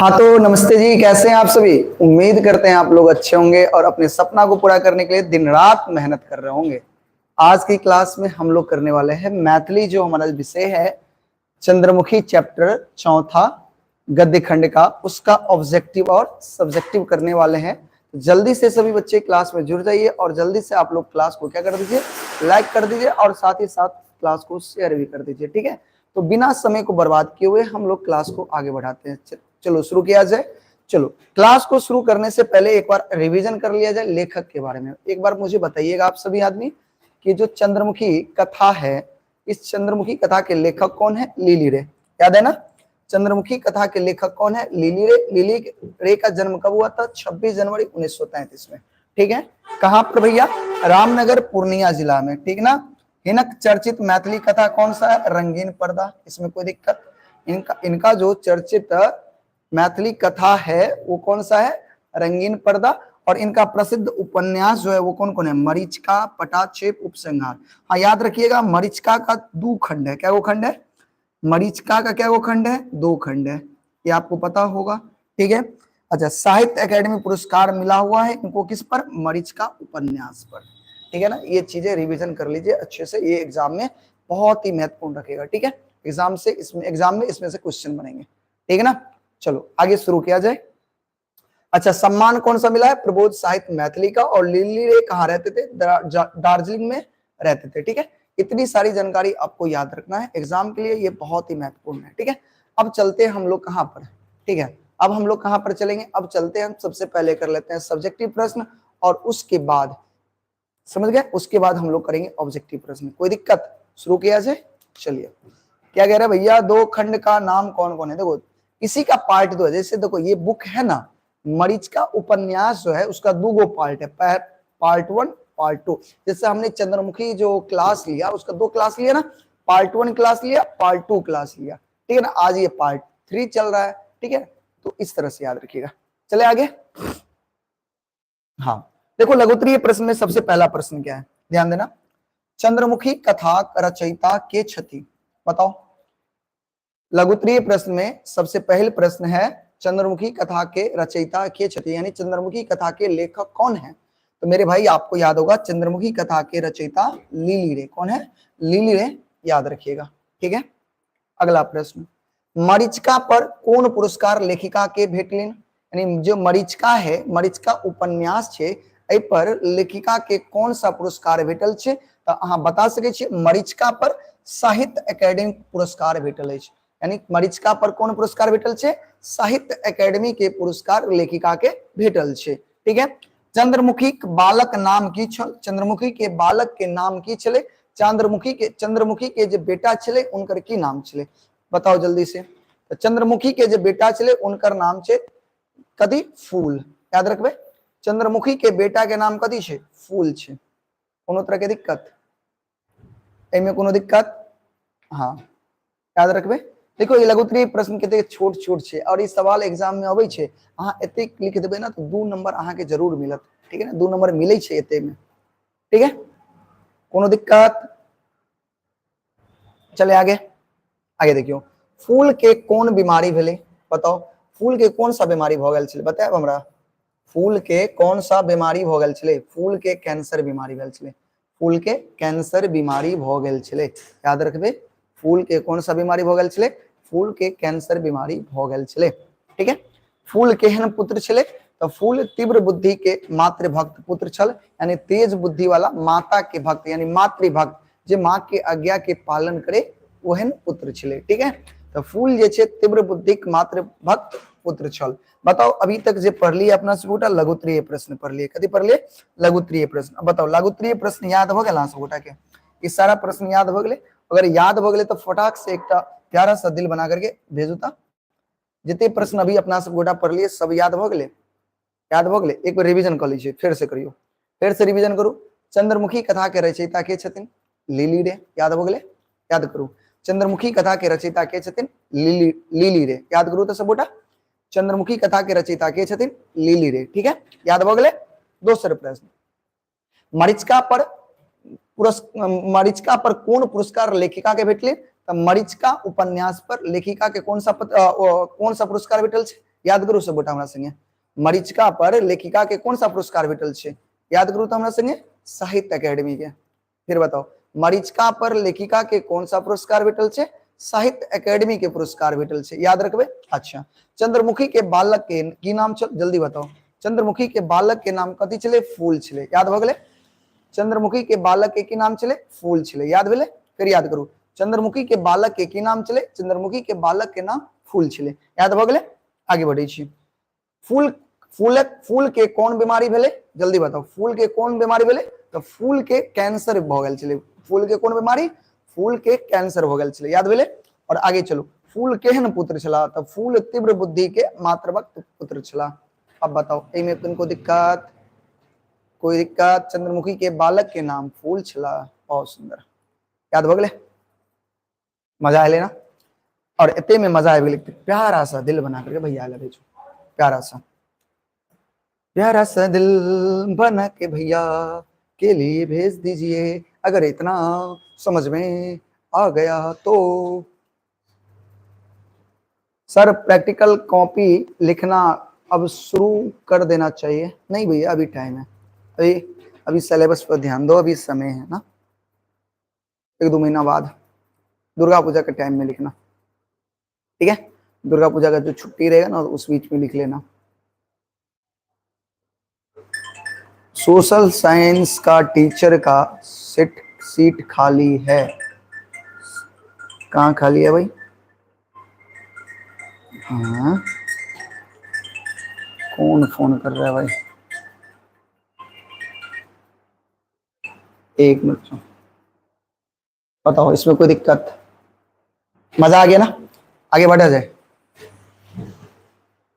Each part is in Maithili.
हाँ तो नमस्ते जी, कैसे हैं आप सभी। उम्मीद करते हैं आप लोग अच्छे होंगे और अपने सपना को पूरा करने के लिए दिन रात मेहनत कर रहे होंगे। आज की क्लास में हम लोग करने वाले हैं मैथिली, जो हमारा विषय है चंद्रमुखी चैप्टर चौथा गद्य खंड का, उसका ऑब्जेक्टिव और सब्जेक्टिव करने वाले हैं। तो जल्दी से सभी बच्चे क्लास में जुड़ जाइए और जल्दी से आप लोग क्लास को क्या कर दीजिए, लाइक कर दीजिए और साथ ही साथ क्लास को शेयर भी कर दीजिए, ठीक है। तो बिना समय को बर्बाद किए हुए हम लोग क्लास को आगे बढ़ाते हैं। चलो शुरू किया जाए। चलो क्लास को शुरू करने से पहले एक बार रिवीजन कर लिया जाए लेखक के बारे में। एक बार मुझे बताइएगा आप सभी आदमी कि जो चंद्रमुखी कथा है, इस चंद्रमुखी कथा के लेखक कौन है? लिली रे, याद है ना? चंद्रमुखी कथा के लेखक कौन है? लिली रे। लिली रे का जन्म कब हुआ था? 26 जनवरी 1933 में, ठीक है। कहां पर भैया? रामनगर पूर्णिया जिला में, ठीक ना। हिनक चर्चित मैथिली कथा कौन सा है? रंगीन पर्दा, इसमें कोई दिक्कत? इनका इनका जो चर्चित मैथिली कथा है वो कौन सा है? रंगीन पर्दा। और इनका प्रसिद्ध उपन्यास जो है वो कौन कौन है? मरीचिका, पटाक्षेप, उपसंहार। हाँ याद रखिएगा, मरीचिका का दो खंड है। क्या वो खंड है? मरीचिका का क्या वो खंड है? दो खंड है, ये आपको पता होगा, ठीक है। अच्छा, साहित्य अकेडमी पुरस्कार मिला हुआ है इनको किस पर? मरीचिका उपन्यास पर, ठीक है ना। ये चीजें रिवीजन कर लीजिए अच्छे से, ये एग्जाम में बहुत ही महत्वपूर्ण रखेगा, ठीक है। एग्जाम से इसमें, एग्जाम में इसमें से क्वेश्चन बनेंगे, ठीक है ना। चलो आगे शुरू किया जाए। अच्छा, सम्मान कौन सा मिला है? प्रबोध साहित्य मैथिली का। और लिली रे कहाँ रहते थे? दार्जिलिंग में रहते थे, ठीक है। इतनी सारी जानकारी आपको याद रखना है एग्जाम के लिए, ये बहुत ही महत्वपूर्ण है, ठीक है। अब चलते हैं हम लोग कहाँ पर, ठीक है। अब हम लोग कहाँ पर चलेंगे? अब चलते हैं, हम सबसे पहले कर लेते हैं सब्जेक्टिव प्रश्न और उसके बाद, समझ गए, उसके बाद हम लोग करेंगे ऑब्जेक्टिव प्रश्न। कोई दिक्कत? शुरू किया जाए। चलिए, क्या कह रहे हैं भैया? दो खंड का नाम कौन कौन है? देखो इसी का पार्ट दो है। जैसे देखो ये बुक है ना, मरीच का उपन्यास जो है उसका दो गो पार्ट है, पार्ट 1 पार्ट 2। जैसे हमने चंद्रमुखी जो क्लास लिया उसका दो क्लास लिया ना, पार्ट 1 क्लास लिया, पार्ट 2 क्लास लिया, ठीक है ना। आज ये पार्ट 3 चल रहा है, ठीक है। तो इस तरह से याद रखिएगा। चले आगे। हाँ देखो, लघुत्तरीय प्रश्न में सबसे पहला प्रश्न क्या है, ध्यान देना। चंद्रमुखी कथा रचयिता के छथि, बताओ। लघुत्तरीय प्रश्न में सबसे पहले प्रश्न है चंद्रमुखी कथा के रचयिता के छथि, यानी चंद्रमुखी कथा के लेखक कौन है? तो मेरे भाई आपको याद होगा चंद्रमुखी कथा के रचयिता लिली रे। कौन है? लिली रे, याद रखिएगा, ठीक है। अगला प्रश्न, मरीचिका पर कौन पुरस्कार लेखिका के भेटलिन? यानी जो मरीचिका है, मरीचिका उपन्यास छे, एहि पर लेखिका के कौन सा पुरस्कार भेटल छे? तो अहाँ बता सकै छी मरीचिका पर साहित्य अकेडमी पुरस्कार भेटल अछि। यानी मरीचिका पर कौन पुरस्कार भेटल छे? साहित्य अकेडमी के पुरस्कार लेखिका के भेटल छे, ठीक है। चंद्रमुखी के बालक नाम की छल? चंद्रमुखी के बालक के नाम की छले? चंद्रमुखी के जे बेटा छले उनकर की नाम छले? बताओ जल्दी से। तो चंद्रमुखी के जे बेटा छले उनकर नाम छे कथी? फूल। याद रखबे, चंद्रमुखी के बेटा के नाम कथी छे? फूल छे। कोनो तरह के दिक्कत एमे? कोनो दिक्कत? हाँ याद रखबे। देखो ये लघुत्तरीय प्रश्न कते छोट छोट छे और ई सवाल एग्जाम में अबै छे, अहाँ एतेक लिख देबै ना तो 2 नंबर अहाँ के जरूर मिलत, ठीक है ना। 2 नंबर मिलै छे एते में, ठीक है। कोनो दिक्कत? चले आगे। आगे देखियो, फूल के कौन बीमारी भेलै? बताओ, फूल के कौन सा बीमारी भ गेल छलै? बतायब हमरा? फूल के कौन सा बीमारी भ गेल छलै? फूल के कैंसर बीमारी भेल छलै। फूल के कैंसर बीमारी भ गेल छलै, याद रखबे। फूल के कौन सा बीमारी भ गेल छलै? फूल के कैंसर बीमारी भ गेल छलै, ठीक है। फूल केहन पुत्र छलै? तो फूल तीव्र बुद्धि के मातृभक्त पुत्र छल, यानी तेज बुद्धि वाला माता के भक्त, यानी मातृभक्त, जे माँ के आज्ञा के पालन करे ओहन पुत्र छलै, ठीक है। तो फूल जे छे तीव्र बुद्धि के मातृभक्त पुत्र छल। बताओ अभी तक जे पढ़लिए अपना सब गोटा लघुत्तरीय प्रश्न पढ़लिए, कथी पढ़लिए? लघुत्तरीय प्रश्न। अब बताओ लघुत्तरीय प्रश्न याद भ गेल अहाँ सब गोटा के? ई सारा प्रश्न याद भ गेलै? अगर याद भ गेलै तो फटाक से एकटा प्यारा सा दिल बना करके भेजू। ता जते प्रश्न अभी अपना सब गोटा पढ़लिए सब याद भ गेलै? याद भ गेलै? एक बेर रिवीजन क लै छियै, फेर से करियौ, फेर से रिवीजन करू। चंद्रमुखी कथा के रचयिता के छथिन? लिली रे। याद भ गेलै? याद करू, चंद्रमुखी कथा के रचयिता के छथिन? लिली, लिली रे। याद करू तऽ सबगोटा, चंद्रमुखी कथा के रचयिता के छथिन? लिली रे। ठीक है, याद भ गेलै? दोसर प्रश्न, मरीचिका पर मरीचिका पर कोन पुरस्कार लेखिका के भेटलै? तऽ मरीचिका उपन्यास पर लेखिका के कौन सा पुरस्कार भेटल छै? याद करू सबगोटा हमरा संगे, मरीचिका पर लेखिका के कौन सा पुरस्कार भेटल छै? याद करू तऽ हमरा संगे, साहित्य अकेडमी के। फिर बताओ, मरीचिका पर लेखिका के कौन सा पुरस्कार भेटल छै? साहित्य अकेडमी के पुरस्कार भेटल छै, याद रखबे। अच्छा, चंद्रमुखी के बालक के की नाम छल? जल्दी बताओ, चंद्रमुखी के बालक के नाम कथी छलै? फूल छलै। याद भ गेलै? चंद्रमुखी के बालक के की नाम छलै? फूल छलै। याद भेलै? फिर याद करू, चंद्रमुखी के बालक के की नाम छलै? चंद्रमुखी के बालक के नाम फूल छलै। याद भ गेलै? आगे बढ़ै छी। फूल, फूलक, फूल के कोन बीमारी भेलै? जल्दी बताओ, फूल के कोन बीमारी भेलै? तऽ फूल के कैंसर भऽ गेल छलै। फूल के कोन बीमारी? फूल के कैंसर भऽ गेल छलै। याद भेलै? और आगे चलू, फूल केहन पुत्र छलाह? तऽ फूल तीव्र बुद्धि के मातृभक्त पुत्र छलाह। अब बताओ, एहिमे किनको दिक्कत? कोई दिक्कत? चंद्रमुखी के बालक के नाम फूल छलाह। बहुत सुंदर, याद भऽ गेलै? मजा एलै ना? और एते में मजा आबि गेलै, प्यारा सा दिल बना करके भैया लए भेजू, प्यारा सा, प्यारा सा दिल बना के भैया के लिए भेज दीजिए। अगर इतना समझ में आ गया तो। सर प्रैक्टिकल कॉपी लिखना अब शुरू कर देना चाहिए? नहीं भैया, अभी टाइम है, अभी अभी सिलेबस पर ध्यान दो, अभी समय है ना, 1-2 महीना बाद दुर्गा पूजा के टाइम में लिखना, ठीक है? दुर्गा पूजा का जो छुट्टी रहेगा ना, उस बीच में लिख लेना। सोशल साइंस का टीचर का सीट खाली है। कहाँ खाली है भाई? हाँ, कौन फोन कर रहा है भाई? एक मिनट, बताओ इसमें कोई दिक्कत? मजा आ गया ना? आगे बढ़ा जाए,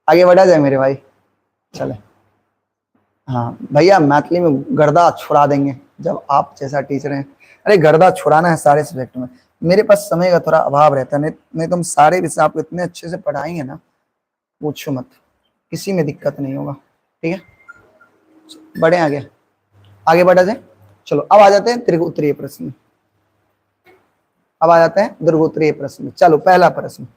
आगे बढ़ा जाए मेरे भाई, चले। हाँ भैया, मैथिली में गर्दा छुड़ा देंगे जब आप जैसा टीचर हैं। अरे गर्दा छुड़ाना है सारे सब्जेक्ट में, मेरे पास समय का थोड़ा अभाव रहता है, नहीं नहीं तो हम सारे विषय आपको इतने अच्छे से पढ़ाएंगे ना, पूछो मत, किसी में दिक्कत नहीं होगा। ठीक है, बढ़े आगे, आगे बढ़ा जाए। चलो अब आ जाते हैं दीर्घ उत्तरीय प्रश्न। अब आ जाते हैं दीर्घोत्तरीय प्रश्न। चलो पहला प्रश्न,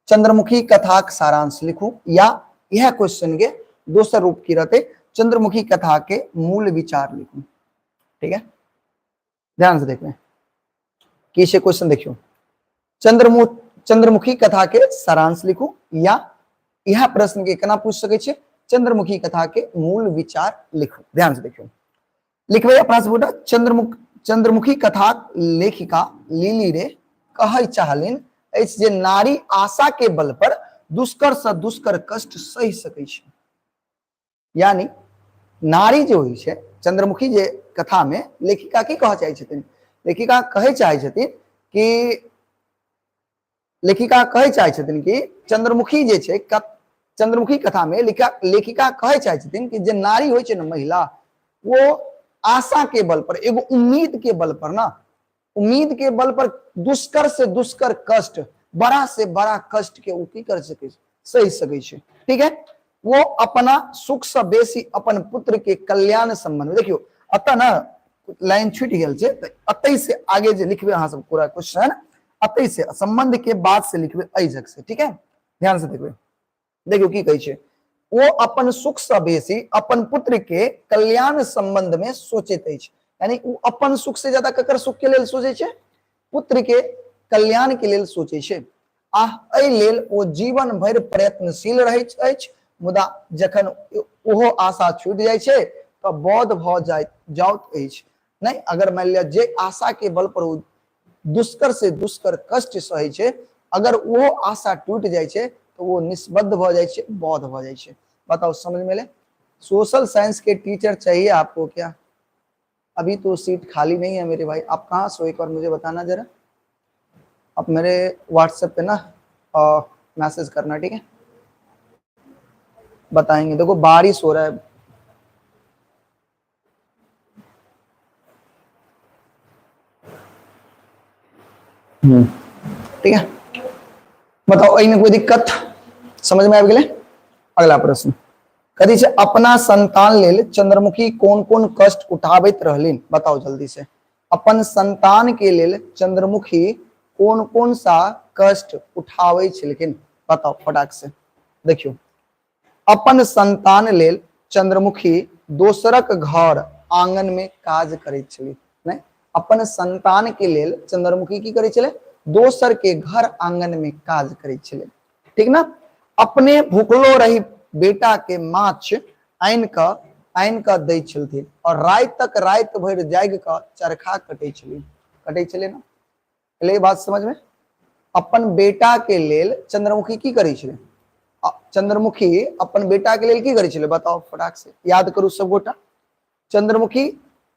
चंद्रमुखी कथा का सारांश लिखू, या यह क्वेश्चन के दोसर रूप की रहते, चंद्रमुखी कथा के मूल विचार लिखू। ठीक है, ध्यान से देखते हैं कि इसे क्वेश्चन देखियो, चंद्रमुखी कथा के सारांश लिखू, या यह प्रश्न के केना पूछ सकै छै, चंद्रमुखी कथा के मूल विचार लिखू। ध्यान से देखियो, लिखबै अपना सब गोटा, चंद्रमुखी कथा लेखिका लिली रे कहै चाहलिन अछि जे नारी आशा के बल पर दुष्कर से दुष्कर कष्ट सहि सकै छै। यानी नारी जे होइ छै, चंद्रमुखी जे कथा में लेखिका की कहऽ चाहै छथिन, लेखिका कहै चाहै छथिन कि, लेखिका कहै चाहै छथिन कि चंद्रमुखी जे छै, चंद्रमुखी कथा में लेखिका कहै चाहै छथिन कि जे नारी होइ छै ने, महिला, वो आशा के बल पर, एगो उम्मीद के बल पर ना, उम्मीद के बल पर दुष्कर से दुष्कर कष्ट, बड़ा से बड़ा कष्ट के उ की कर सकै छै, सहि सकै छै। ठीक है, वो अपना सुख से बेसी अपन पुत्र के कल्याण संबंध में, देखियो अतः ना लाइन छूटि गेल छै, तऽ अतै से आगे जे लिखबै अहाँ सब पूरा क्वेश्चन अतै से संबंध के बाद से लिखबै एहि जग से। ठीक है, ध्यान से देखबै, देखियो की कहै छै, वो अपन सुख से बेसी अपन पुत्र के कल्याण संबंध में सोचैत अछि। यानी ओ अपन सुख से ज्यादा ककर सुख के लेल सोचै छै? पुत्र के कल्याण के लेल सोचै छै। आ एहि लेल ओ जीवन भरि प्रयत्नशील रहैत अछि, मुदा जखन ओहो आशा छूटि जाइ छै तऽ बौद्ध भऽ जाइत अछि। नहि, अगर मानि लिअ जे आशा के बल पर ओ दुष्कर से दुष्कर कष्ट सहै छै, अगर ओहो आशा टूटि जाइ छै तऽ ओ निष्बद्ध भऽ जाइ छै, बौद्ध भऽ जाइ छै। बताओ समझ में एलै? सोशल साइंस के टीचर चाहिए आपको क्या? अभी तो सीट खाली नहीं है मेरे भाई। आप कहाँ से हो एक बार मुझे बताना जरा, आप मेरे व्हाट्सएप पे ना मैसेज करना, ठीक है, बताएंगे। देखो बारिश हो रहा है। ठीक है, बताओ एहिमे कोई दिक्कत समझ में आबि गेलै? अगला प्रश्न कथी छै? अपना संतान लेल चंद्रमुखी कोन कोन कष्ट उठाबैत रहलिन? बताओ जल्दी से। अपन संतान के लेल चंद्रमुखी कोन कोन सा कष्ट उठाबै छलखिन? बताओ फटाक से। देखियो, अपन संतान लेल चंद्रमुखी दोसरक घर आंगन में काज करैत छली। नहीं, अपन संतान के लेल चंद्रमुखी की करै छलै? दोसर के घर आंगन में काज करै छलै, ठीक ना? अपने भूखलो रही बेटा के माछ आनि कऽ दै छलथिन और राति तक राति भरि जागि कऽ चरखा कटै छली। कटै छलै ना? एलै बात समझ में? अपन बेटा के लेल चंद्रमुखी की करै छलै? चंद्रमुखी अपन बेटा के लेल की करै छलै? बताओ फटाक से, याद करू सब गोटा। चंद्रमुखी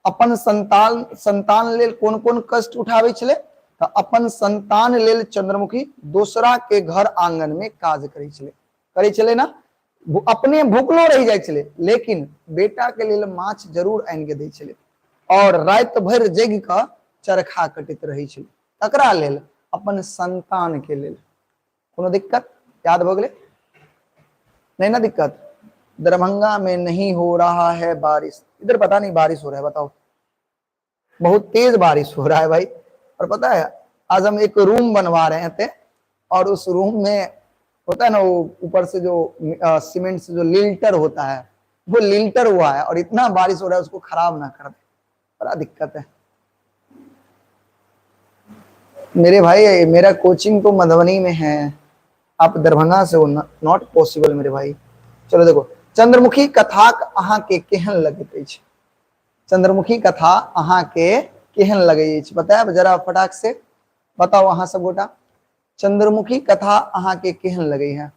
अपन संतान संतान लेल कोन कोन कष्ट उठाबै छलै? तऽ अपन संतान लेल चंद्रमुखी दोसरा के घर आंगन में काज करै छलै। करै छलै ना? अपने भूखलो रहि जाइ छलै, लेकिन बेटा के लेल माछ जरूर आनि के दै छलै और राति भरि जगि कऽ चरखा कटैत रहै छलै। ककरा लेल? अपन संतान के लेल। कोनो दिक्कत याद भऽ गेलै? नहीं ना दिक्कत? दरभंगा में नहीं हो रहा है बारिश, इधर पता नहीं बारिश हो रहा है, बताओ। बहुत तेज बारिश हो रहा है भाई। और पता है आज हम एक रूम बनवा रहे थे और उस रूम में होता है ना वो ऊपर से जो सीमेंट से जो लिल्टर होता है, वो लिल्टर हुआ है और इतना बारिश हो रहा है उसको खराब ना कर दे, बड़ा दिक्कत है मेरे भाई। मेरा कोचिंग तो मधुबनी में है, आप दरभंगा से हो, not possible मेरे भाई। चलो देखो, चंद्रमुखी कथा अहाँ के केहन लगैत अछि? चंद्रमुखी कथा अहाँ के केहन लगै अछि? बतायब जरा फटाक से, बताओ अहाँ सब गोटा, चंद्रमुखी कथा अहाँ के केहन लगै है?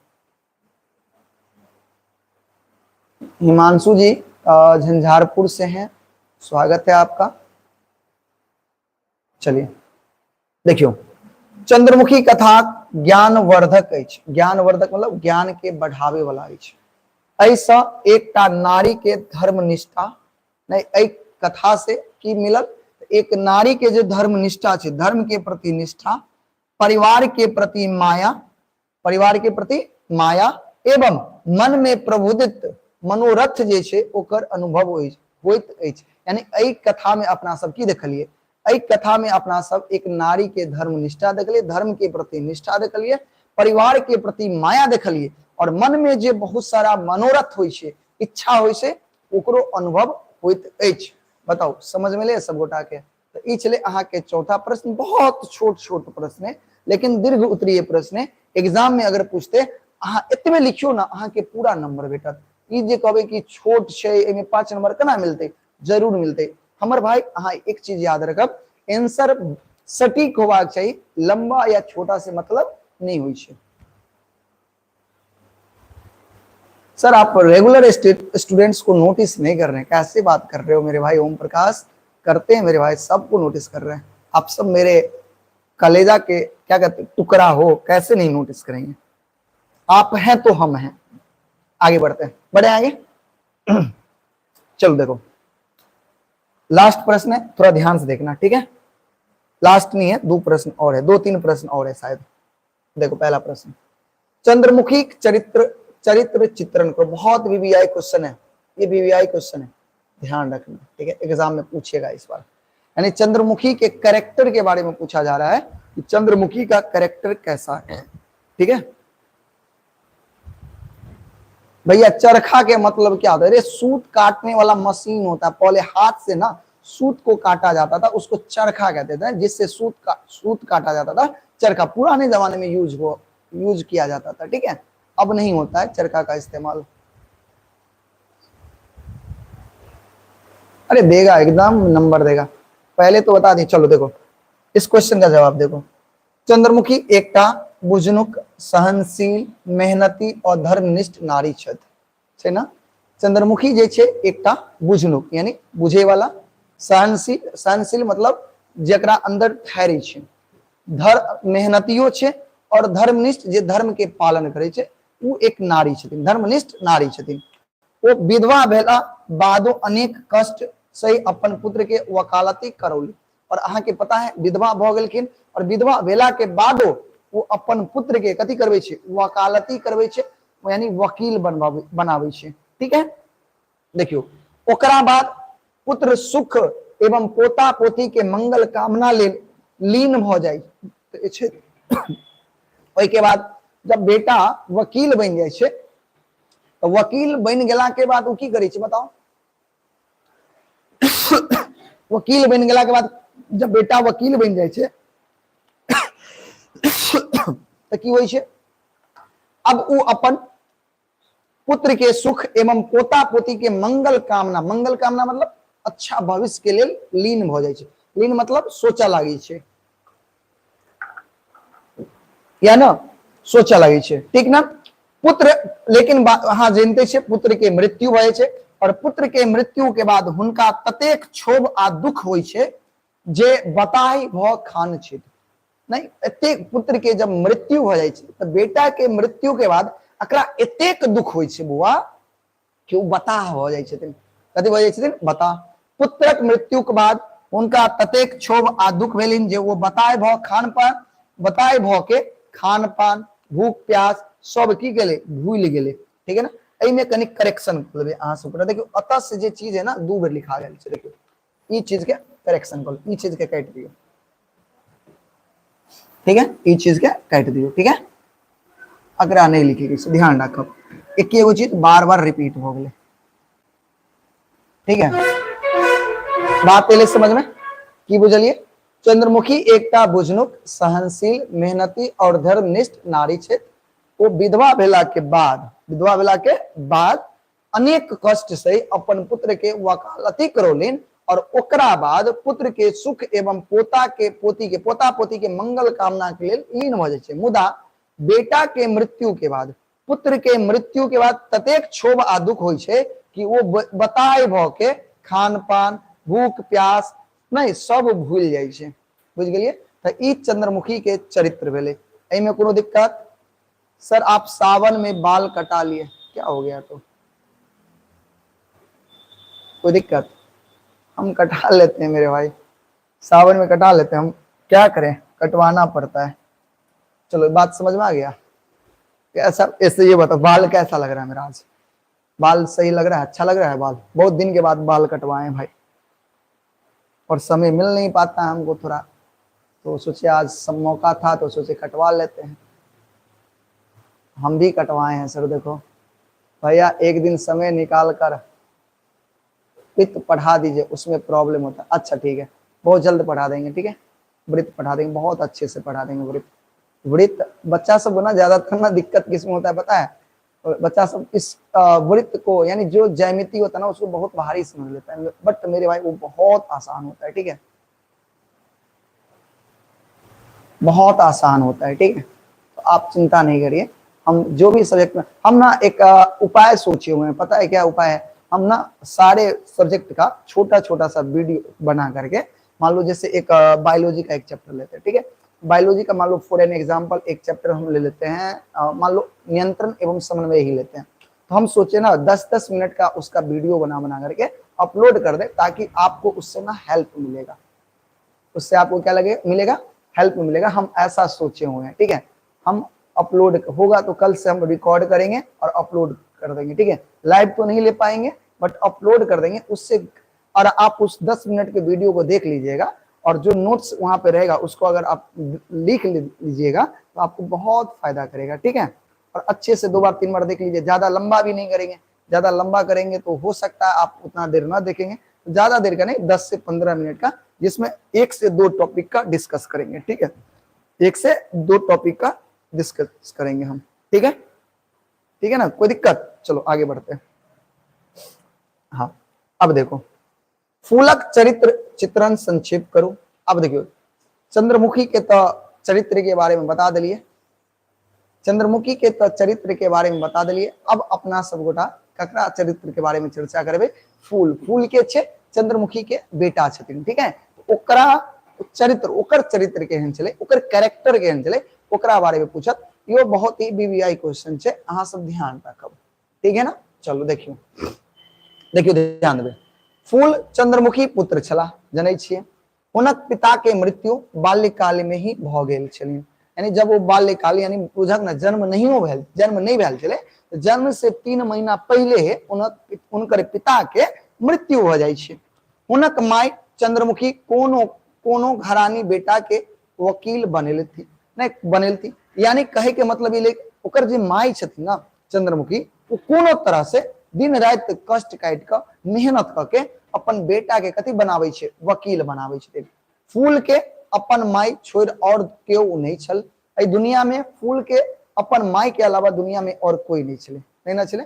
हिमांशु जी झंझारपुर से हैं, स्वागत है आपका। चलिए देखियो, चंद्रमुखी कथा ज्ञानवर्धक अछि। ज्ञानवर्धक मतलब ज्ञान के बढ़ावे वाला अछि। एहिसँ एकटा नारी के धर्मनिष्ठा नहीं, एहि कथा से की मिलल? एक नारी के जे धर्मनिष्ठा छै, धर्म के प्रति निष्ठा, परिवार के प्रति माया, परिवार के प्रति माया एवं मन में प्रबुद्धित मनोरथ जे छै ओकर अनुभव होइत अछि। यानी एहि कथा में अपना सब की देखलिए? एहि कथा में अपना सब एक नारी के धर्म निष्ठा देखलिए, धर्म के प्रति निष्ठा देखलिए, परिवार के प्रति माया देखलिए और मन में जे बहुत सारा मनोरथ होइ छै, इच्छा होइ छै, ओकरो अनुभव होइत अछि। बताउ समझ में ले सब गोटा के? तऽ ई छलै अहाँके चौथा प्रश्न। बहुत छोट छोट प्रश्न है लेकिन दीर्घ उत्तरीय प्रश्न है। एग्जाम में अगर पूछते अहाँ एतबे लिखियो ना, अहाँके पूरा नंबर भेटत। ई जे कहबै कि छोट छै, एहिमे 5 नंबर केना मिलतै? जरूर मिलतै हमर भाई। अहाँ एक चीज याद रखब, आंसर सटीक होबाक चाही, लंबा या छोटा से मतलब नहीं होइ छै। सर आप रेगुलर स्टूडेंट्स को नोटिस नहीं कर रहे हैं, कैसे बात कर रहे हो मेरे भाई? ओम प्रकाश करते हैं मेरे भाई, सबको नोटिस कर रहे हैं। आप सब मेरे कलेजा के क्या कहते हैं टुकड़ा हो, कैसे नहीं नोटिस करेंगे? आप हैं तो हम हैं। आगे बढ़ते हैं, बढ़े आगे। चलो देखो लास्ट प्रश्न है, थोड़ा ध्यान से देखना, ठीक है? लास्ट नहीं है, 2 प्रश्न और है, 2-3 प्रश्न और है शायद। देखो पहला प्रश्न, चंद्रमुखी चरित्र चरित्र चित्रण को, बहुत वीवीआई क्वेश्चन है ये, वीवीआई क्वेश्चन है, ध्यान रखना, ठीक है? एग्जाम में पूछेगा इस बार। यानी चंद्रमुखी के कैरेक्टर के बारे में पूछा जा रहा है कि चंद्रमुखी का कैरेक्टर कैसा है, ठीक है? भैया चरखा के मतलब क्या होता है? अरे सूत काटने वाला मशीन होता है, पहले हाथ से ना सूत को काटा जाता था, उसको चरखा कहते थे, जिससे सूत काटा जाता था। चरखा पुराने जमाने में यूज किया जाता था, ठीक है? अब नहीं होता है चरखा का इस्तेमाल। अरे देगा, एकदम नंबर देगा, पहले तो बता दी। चलो देखो इस क्वेश्चन का जवाब देखो। चंद्रमुखी एकटा बुझनुक, सहनशील, मेहनती और धर्मनिष्ठ नारी छथि, छै ना? चंद्रमुखी जे छै एकटा बुझनुक यानी बुझे वाला, सहनशील, सहनशील मतलब जकरा अंदर धैर्य छै, मेहनतियो छै और धर्मनिष्ठ जे धर्म के पालन करै छै, उ एक नारी छथिन, धर्मनिष्ठ नारी छथिन। ओ विधवा भेला बादो अनेक कष्ट से अपन पुत्र के वकालती करौली और अहाँ के पता है विधवा भऽ गेलखिन और विधवा भेला के बादो ओ अपन पुत्र के कथी करबै छै, वकालती करबै छै, यानी वकील बनाबै छै। ठीक है, देखियो ओकरा बाद पुत्र सुख एवं पोता पोती के मंगल कामना लेल लीन भऽ जाइ छै। ओहि के बाद जब बेटा वकील बनि जाइ छै तऽ वकील बनि गेला के बाद ओ की करै छै बताउ? वकील बनि गेला के बाद जब बेटा वकील बनि जाइ छै तऽ की होइ छै? अब ओ अपन पुत्र के सुख एवं पोता पोती के मंगल कामना, मंगल कामना मतलब अच्छा भविष्य के लेल लीन भऽ जाइ छै। लीन मतलब सोचऽ लागै छै, या ना सोचऽ लागै छै, ठीक ना? पुत्र लेकिन अहाँ जानते छियै पुत्र के मृत्यु भऽ जाइ छै और पुत्र के मृत्यु के बाद हुनका ततेक क्षोभ आ दुख होइ छै जे बताहि भऽ खान छिद नहीं। एतेक पुत्र के जब मृत्यु भऽ जाइ छै तऽ बेटा के मृत्यु के बाद एकरा एतेक दुख होइ छै बौआ कि ओ बताह भऽ जाइ छथिन। कथी भऽ जाइ छथिन? बताह। पुत्रक मृत्यु के बाद हुनका ततेक क्षोभ आ दुख भेलनि जे ओ बताह भऽ खान पान, बताह भऽ के खान पान, भूख प्यास सब की गेलै, भूलि गेलै। ठीक है ना? एहिमे कनि करेक्शन कऽ लेबै अहाँ सब। देखियौ एतऽ से जे चीज है ना दू बेर लिखा गेल छै। देखियौ ई चीज के करेक्शन कऽ, ई चीज के काटि दियौ। ठीक है, ई चीज के काटि दियौ। ठीक है, अकरा नहीं लिखे के छै, ध्यान राखब। एके एगो चीज बार बार रिपीट हो गेलै। ठीक है, बात एलै समझ में? की बुझलिए? चंद्रमुखी एकटा बुझनुक, सहनशील, मेहनती और धर्मनिष्ठ नारी छथि। ओ विधवा भेला के बाद, विधवा भेला के बाद अनेक कष्ट से अपन पुत्र के वकालती करौलनि और ओकरा बाद पुत्र के सुख एवं पोता के पोती के पोता पोती के मंगल कामना के लेल लीन भऽ जाइ छै। मुदा बेटा के मृत्यु के बाद, पुत्र के मृत्यु के बाद ततेक क्षोभ आ दुख होइ छै कि ओ बताय भऽ के खान पान, भूख प्यास नहि सब भूलि जाइ छै। बुझि गेलियै? तऽ ई चंद्रमुखी के चरित्र भेलै। एहिमे कोनो दिक्कत? सर आप सावन में बाल कटा लिए, क्या हो गया? तो कोई दिक्कत? हम कटा लेते हैं मेरे भाई, सावन में कटा लेते हैं हम, क्या करें, कटवाना पड़ता है। चलो बात समझ में आ गया? कैसा ऐसे ये बताओ बाल कैसा लग रहा है मेरा आज? बाल सही लग रहा है? अच्छा लग रहा है बाल? बहुत दिन के बाद बाल कटवाए भाई, और समय मिल नहीं पाता है हमको थोड़ा, तो सोचे आज सब मौका था तो सोचे कटवा लेते हैं। हम भी कटवाए हैं सर। देखो भैया एक दिन समय निकाल कर वृत्त पढ़ा दीजिए, उसमें प्रॉब्लम होता है। अच्छा ठीक है, बहुत जल्द पढ़ा देंगे। ठीक है, वृत्त पढ़ा देंगे, बहुत अच्छे से पढ़ा देंगे वृत्त। वृत्त बच्चा सब ना ज्यादातर ना दिक्कत किसमें होता है पता है? बच्चा सब इस वृत्त को यानी जो ज्यामिति होता है ना उसको बहुत भारी समझ लेता है, बट मेरे भाई वो बहुत आसान होता है। ठीक है, बहुत आसान होता है। ठीक है, तो आप चिंता नहीं करिए। हम जो भी सब्जेक्ट में हम ना एक उपाय सोचे हुए हैं, पता है क्या उपाय है? हम ना सारे सब्जेक्ट का छोटा छोटा सा वीडियो बना करके, मान लो जैसे एक बायोलॉजी का एक चैप्टर लेते हैं। ठीक है, बायोलॉजी का मान लो फॉर एन एग्जाम्पल एक चैप्टर हम ले लेते हैं, मान लो नियंत्रण एवं समन्वय ही लेते हैं। तो हम सोचे ना 10-10 मिनट का उसका वीडियो बना बना करके अपलोड कर दे, ताकि आपको उससे ना हेल्प मिलेगा। उससे आपको क्या लगे मिलेगा? हेल्प मिलेगा। हम ऐसा सोचे हुए हैं। ठीक है, हम अपलोड होगा तो कल से हम रिकॉर्ड करेंगे और अपलोड कर देंगे। ठीक है, लाइव तो नहीं ले पाएंगे बट अपलोड कर देंगे उससे, और आप उस 10 मिनट के वीडियो को देख लीजिएगा और जो नोट्स वहां पे रहेगा उसको अगर आप लिख लीजिएगा तो आपको बहुत फायदा करेगा। ठीक है, और अच्छे से 2 बार 3 बार देख लीजिए, ज्यादा लंबा भी नहीं करेंगे। ज्यादा लंबा करेंगे तो हो सकता है आप उतना देर ना देखेंगे, तो ज्यादा देर का नहीं, 10 से 15 मिनट का, जिसमें 1 से 2 टॉपिक का डिस्कस करेंगे। ठीक है, 1 से 2 टॉपिक का डिस्कस करेंगे हम। ठीक है, ठीक है ना, कोई दिक्कत? चलो आगे बढ़ते हैं। हाँ, अब देखो फूलक चरित्र चित्रण संक्षेप करो। अब देखियो चंद्रमुखी के तो चरित्र के बारे में बता दिलिए, चंद्रमुखी के तो चरित्र के बारे में बता दिलिए। अब अपना सब गोटा ककरा चरित्र के बारे में चर्चा करबे? फूल, फूल के छे चंद्रमुखी के बेटा छथिन। ठीक है, ओकरा चरित्र, ओकर चरित्र केहन छलै, ओकर कैरेक्टर केहन छलै, ओकरा बारे में पूछत। यो बहुत ही बीबीआई क्वेश्चन छे, अहाँ सब ध्यान रखब। ठीक है ना, चलो देखियो, देखियो ध्यान देबै। फूल चंद्रमुखी पुत्र छला, जनै छियै। हुनक पिता के मृत्यु बाल्यकाल में ही भऽ गेल छलनि। यानी जब ओ बाल्यकाल यानी बुझक ने जन्म नहियो भेल, जन्म नहि भेल छलै, तऽ जन्म से 3 महीना पहिले हुनक हुनकर पिता के मृत्यु भऽ जाइ छै। हुनक माय चंद्रमुखी कोनो कोनो घरानी बेटा के वकील बनेलथि नहि बनेलथि। यानी कहे के मतलब ई ओकर जे माय छथिन ना चंद्रमुखी, ओ कोनो तरह से दिन राति कष्ट काटि कऽ मेहनत कऽ के अपन बेटा के कथी बनाबै छै, वकील बनाबै छथिन। फूल के अपन माय छोड़ि और केओ नहीं छल एहि दुनिया में। फूल के अपन माय के अलावा दुनिया में और कोई नहीं छलै, नहीं ना छलै।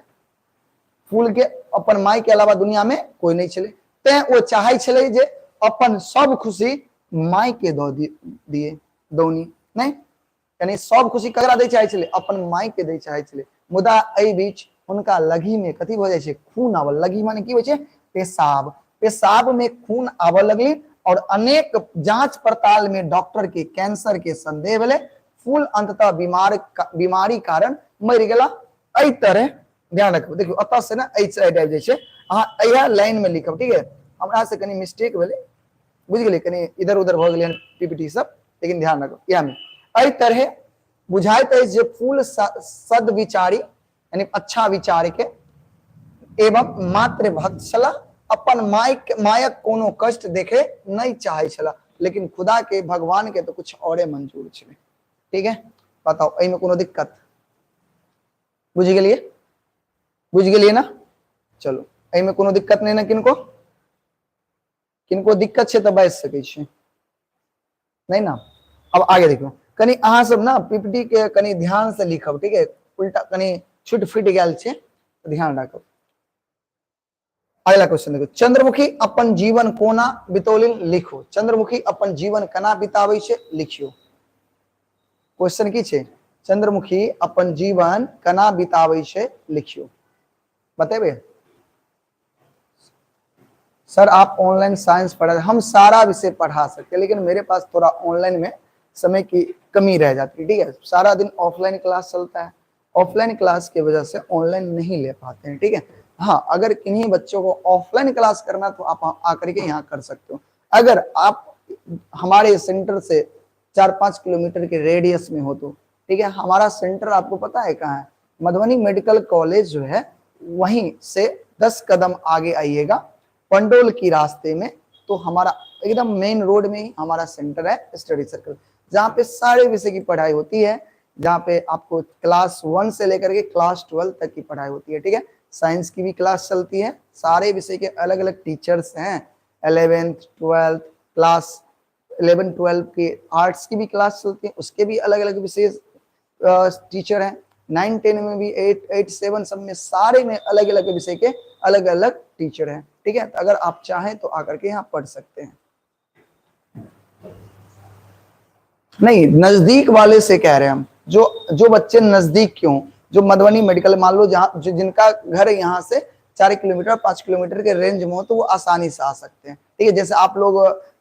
फूल के अपन माय के अलावा दुनिया में कोई नहीं छलै, तें ओ चाहै छलै जे अपन सब खुशी माय के दऽ दिए दौनी नहीं। यानी सब खुशी ककरा दै चाहै छलै, अपन माय के दै चाहै छलै। मुदा एहि बीच हुनका लघी में कथी भऽ जाइ छै, खून आबऽ। लघी माने की होइ छै, पेशाब। पेशाब में खून आबऽ लगली और अनेक जांच पड़ताल में डॉक्टर के कैंसर के संदेह भेलै। फूल अंततः बीमारी कारण मरि गेला। एहि तरह ध्यान रखब, देखियौ एतऽ से ने एहि साइड आबि जाइ छै, अहाँ इएह लाइन में लिखब, ठीक है। हमरा से कनि मिस्टेक भेलै, बुझि गेलियै, कनि इधर उधर भऽ गेलै हन पीपीटी सब, लेकिन ध्यान रखब इएह में। एहि तरह बुझाइत अछि जे फूल सदविचारी यानी अच्छा विचार के एवं मातृभक्त छलाह। अपन मायक कोनो कष्ट देखे नहीं चाहे छलाह, लेकिन खुदा के भगवान के तो कुछ औरे मंजूर छलै। ठीक है, बताओ एहिमे कोनो दिक्कत? बुझि गेलियै, बुझि गेलियै ना? चलो एहिमे कोनो दिक्कत नहीं ना, किनको किनको दिक्कत छै तऽ बाजि सकै छी, नहीं ना? अब आगे देखियौ, कनि अहाँ सब ना पीपीटी के कनि ध्यान से लिखब, ठीक है। उल्टा कनि छुट फुट गेल छै, ध्यान राखब। अगला क्वेश्चन देखो, चंद्रमुखी अपन जीवन कोना बितौलिन लिखो। चंद्रमुखी अपन जीवन केना बिताबै छै लिखियो। क्वेश्चन की छै, चंद्रमुखी अपन जीवन केना बिताबै छै लिखियो, बतेबे? सर आप ऑनलाइन साइंस पढ़ा, हम सारा विषय पढ़ा सकते हैं, लेकिन मेरे पास थोड़ा ऑनलाइन में समय की कमी रह जाती है, ठीक है। सारा दिन ऑफलाइन क्लास चलता है, ऑफलाइन क्लास की वजह से ऑनलाइन नहीं ले पाते हैं, ठीक है। हाँ, अगर किन्हीं बच्चों को ऑफलाइन क्लास करना तो आप आकर के यहाँ कर सकते हो। अगर आप हमारे सेंटर से 4-5 किलोमीटर के रेडियस में हो तो ठीक है। हमारा सेंटर आपको पता है कहाँ है, मधुबनी मेडिकल कॉलेज जो है वहीं से 10 कदम आगे आइएगा पंडोल की रास्ते में, तो हमारा एकदम मेन रोड में ही हमारा सेंटर है स्टडी सर्कल, जहाँ पे सारे विषय की पढ़ाई होती है, जहाँ पे आपको क्लास 1 से लेकर के क्लास 12 तक की पढ़ाई होती है, ठीक है। साइंस की भी क्लास चलती है, सारे विषय के अलग अलग टीचर्स हैं। 11th 12th class 11 12 के आर्ट्स की भी क्लास चलती है, उसके भी अलग अलग विशेष टीचर हैं। 9 10 में भी 8 8 7 सब में सारे में अलग अलग विषय के अलग अलग टीचर हैं, ठीक है। तो अगर आप चाहें तो आकर के यहाँ पढ़ सकते हैं। नहीं, नजदीक वाले से कह रहे हैं हम, जो जो बच्चे नजदीक क्यों, जो मधुबनी मेडिकल मान लो जहाँ जिनका घर यहाँ से 4 किलोमीटर 5 किलोमीटर के रेंज में हो तो वो आसानी से आ सकते हैं, ठीक है। जैसे आप लोग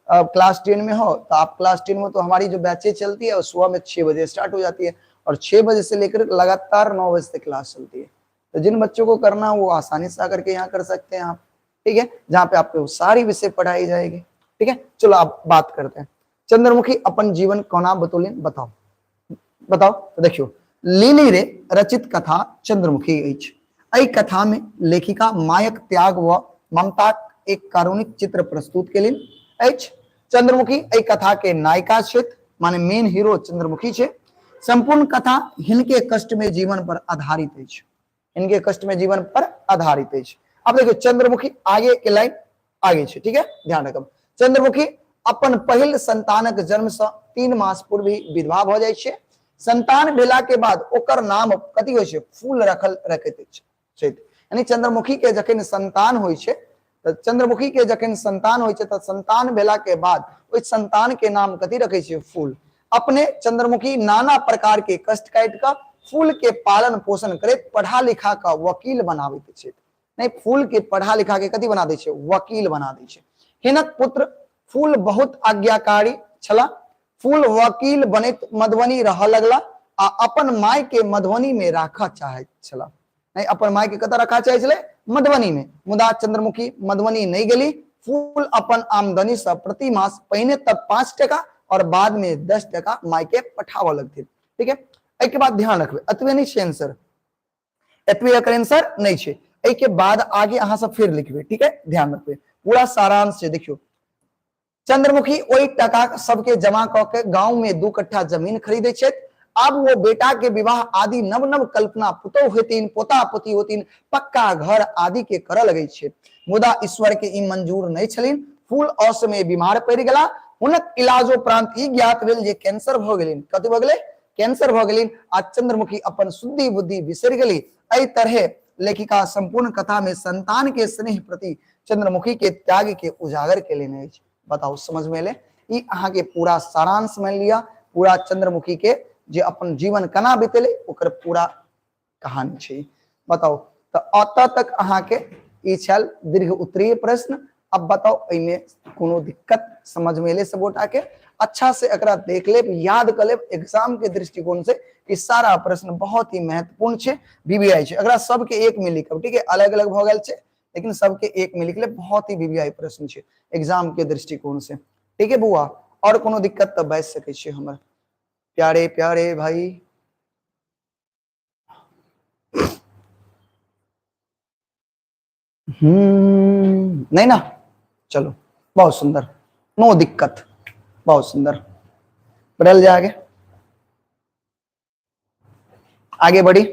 क्लास 10 में हो तो आप क्लास 10 में तो हमारी जो बैचेज चलती है वो सुबह में 6 बजे स्टार्ट हो जाती है और 6 बजे से लेकर लगातार 9 बजे तक क्लास चलती है। तो जिन बच्चों को करना हो वो आसानी से आकर के यहाँ कर सकते हैं आप, ठीक है, जहाँ पे आपको सारी विषय पढ़ाई जाएगी, ठीक है। चलो आप बात करते हैं, चंद्रमुखी अपन जीवन कोना बतौलिन, बताओ बताओ। तो देखियो, लिली रे रचित कथा चंद्रमुखी अछि। एहि कथा में लेखिका मायक त्याग व ममताक एक कारुणिक चित्र प्रस्तुत केलनि अछि। चंद्रमुखी एहि कथा के नायिका छथि, माने मेन हीरो चंद्रमुखी छै। संपूर्ण कथा हिनके कष्टमय जीवन पर आधारित अछि, हिनके कष्टमय जीवन पर आधारित अछि। अब देखियो चंद्रमुखी आगे के लाइन आगे छै, ठीक है, ध्यान रखब। चंद्रमुखी अपन पहिल संतानक जन्म से 3 मास पूर्व ही विधवा भ जाइ छै। संतान भेला के बाद ओकर नाम कथी होइ छै, फूल रखल रखैत छथि। यानी चंद्रमुखी के जखन संतान होइ छै तऽ चंद्रमुखी के जखन संतान होइ छै तऽ संतान भेला के बाद ओहि संतान के नाम कथी रखै छै, फूल। अपने चंद्रमुखी नाना प्रकार के कष्ट काटि कऽ फूल के पालन पोषण करैत पढ़ा लिखा कऽ वकील बनाबैत छथि। नहीं, फूल के पढ़ा लिखा के कथी बना दै छै, वकील बना दै छै। हिनक पुत्र फूल बहुत आज्ञाकारी छला। फूल वकील बनैत मधुबनी रहऽ लगला आ अपन माय के मधुबनी में राखऽ चाहैत छला। नहीं, अपन माय के कतऽ राखऽ चाहै छलै, मधुबनी में। मुदा चंद्रमुखी मधुबनी नहीं गेली, फूल अपन आमदनी से प्रति मास पहिने तक 5 टका और बाद में 10 टका माय के पठाबऽ लगथिन। ठीक है, एहि के बाद ध्यान रखबै, एतबे नहि छै आंसर, एतबे एकर आंसर नहि छै, एहि के बाद आगे अहाँ सब फिर लिखबै। ठीक है, ध्यान रखबै, पूरा सारांश छै। देखियौ, चंद्रमुखी ओहि टका सबके जमा कऽ के गांव में 2 कट्ठा जमीन खरीदै छथि। आब वो बेटा के विवाह आदि नव नव कल्पना, पुतोह हेथिन, पोता पोती होथिन, पक्का घर आदि के करऽ लगै छै। मुदा ईश्वर के ई मंजूर नहि छलनि। फूल असमय बीमार पड़ि गेला। हुनक इलाजोपरांत ई ज्ञात भेल जे कैंसर भऽ गेलनि। कथी भऽ गेलै? कैंसर भऽ गेलनि। आ चंद्रमुखी अपन शुद्धि बुद्धि बिसरि गेली। एहि तरहे लेखिका संपूर्ण कथा में संतान के स्नेह प्रति चंद्रमुखी के त्याग के उजागर केलनि अछि। बताउ, समझ में एलै? ई अहाँ के पूरा सारांश मान लिअ, पूरा चंद्रमुखी के जे अपन जीवन केना बितेलै ओकर पूरा कहानी छै। बताउ, तऽ अतऽ तक अहाँ के ई छल दीर्घ उत्तरीय प्रश्न। अब बताउ, एहिमे कोनो दिक्कत समझ में एलै सब गोटा के? अच्छा से एकरा देख लेब, याद कर लेब। एग्जाम के दृष्टिकोण से ई सारा प्रश्न बहुत ही महत्वपूर्ण छै, वीवीआई छै। एकरा सबके एक में लिखब, ठीक है? अलग अलग भऽ गेल छै, लेकिन सबके एक में लिख लेब। बहुत ही वीवीआई प्रश्न छै एग्जाम के दृष्टिकोण से। ठीक है बुआ, और कोनो दिक्कत तऽ बाजि सकै छी हमर प्यारे प्यारे भाई। नहीं ना, चलो बहुत सुंदर, नो दिक्कत, बहुत सुंदर। बढ़ल जाए आगे, आगे बढ़ी।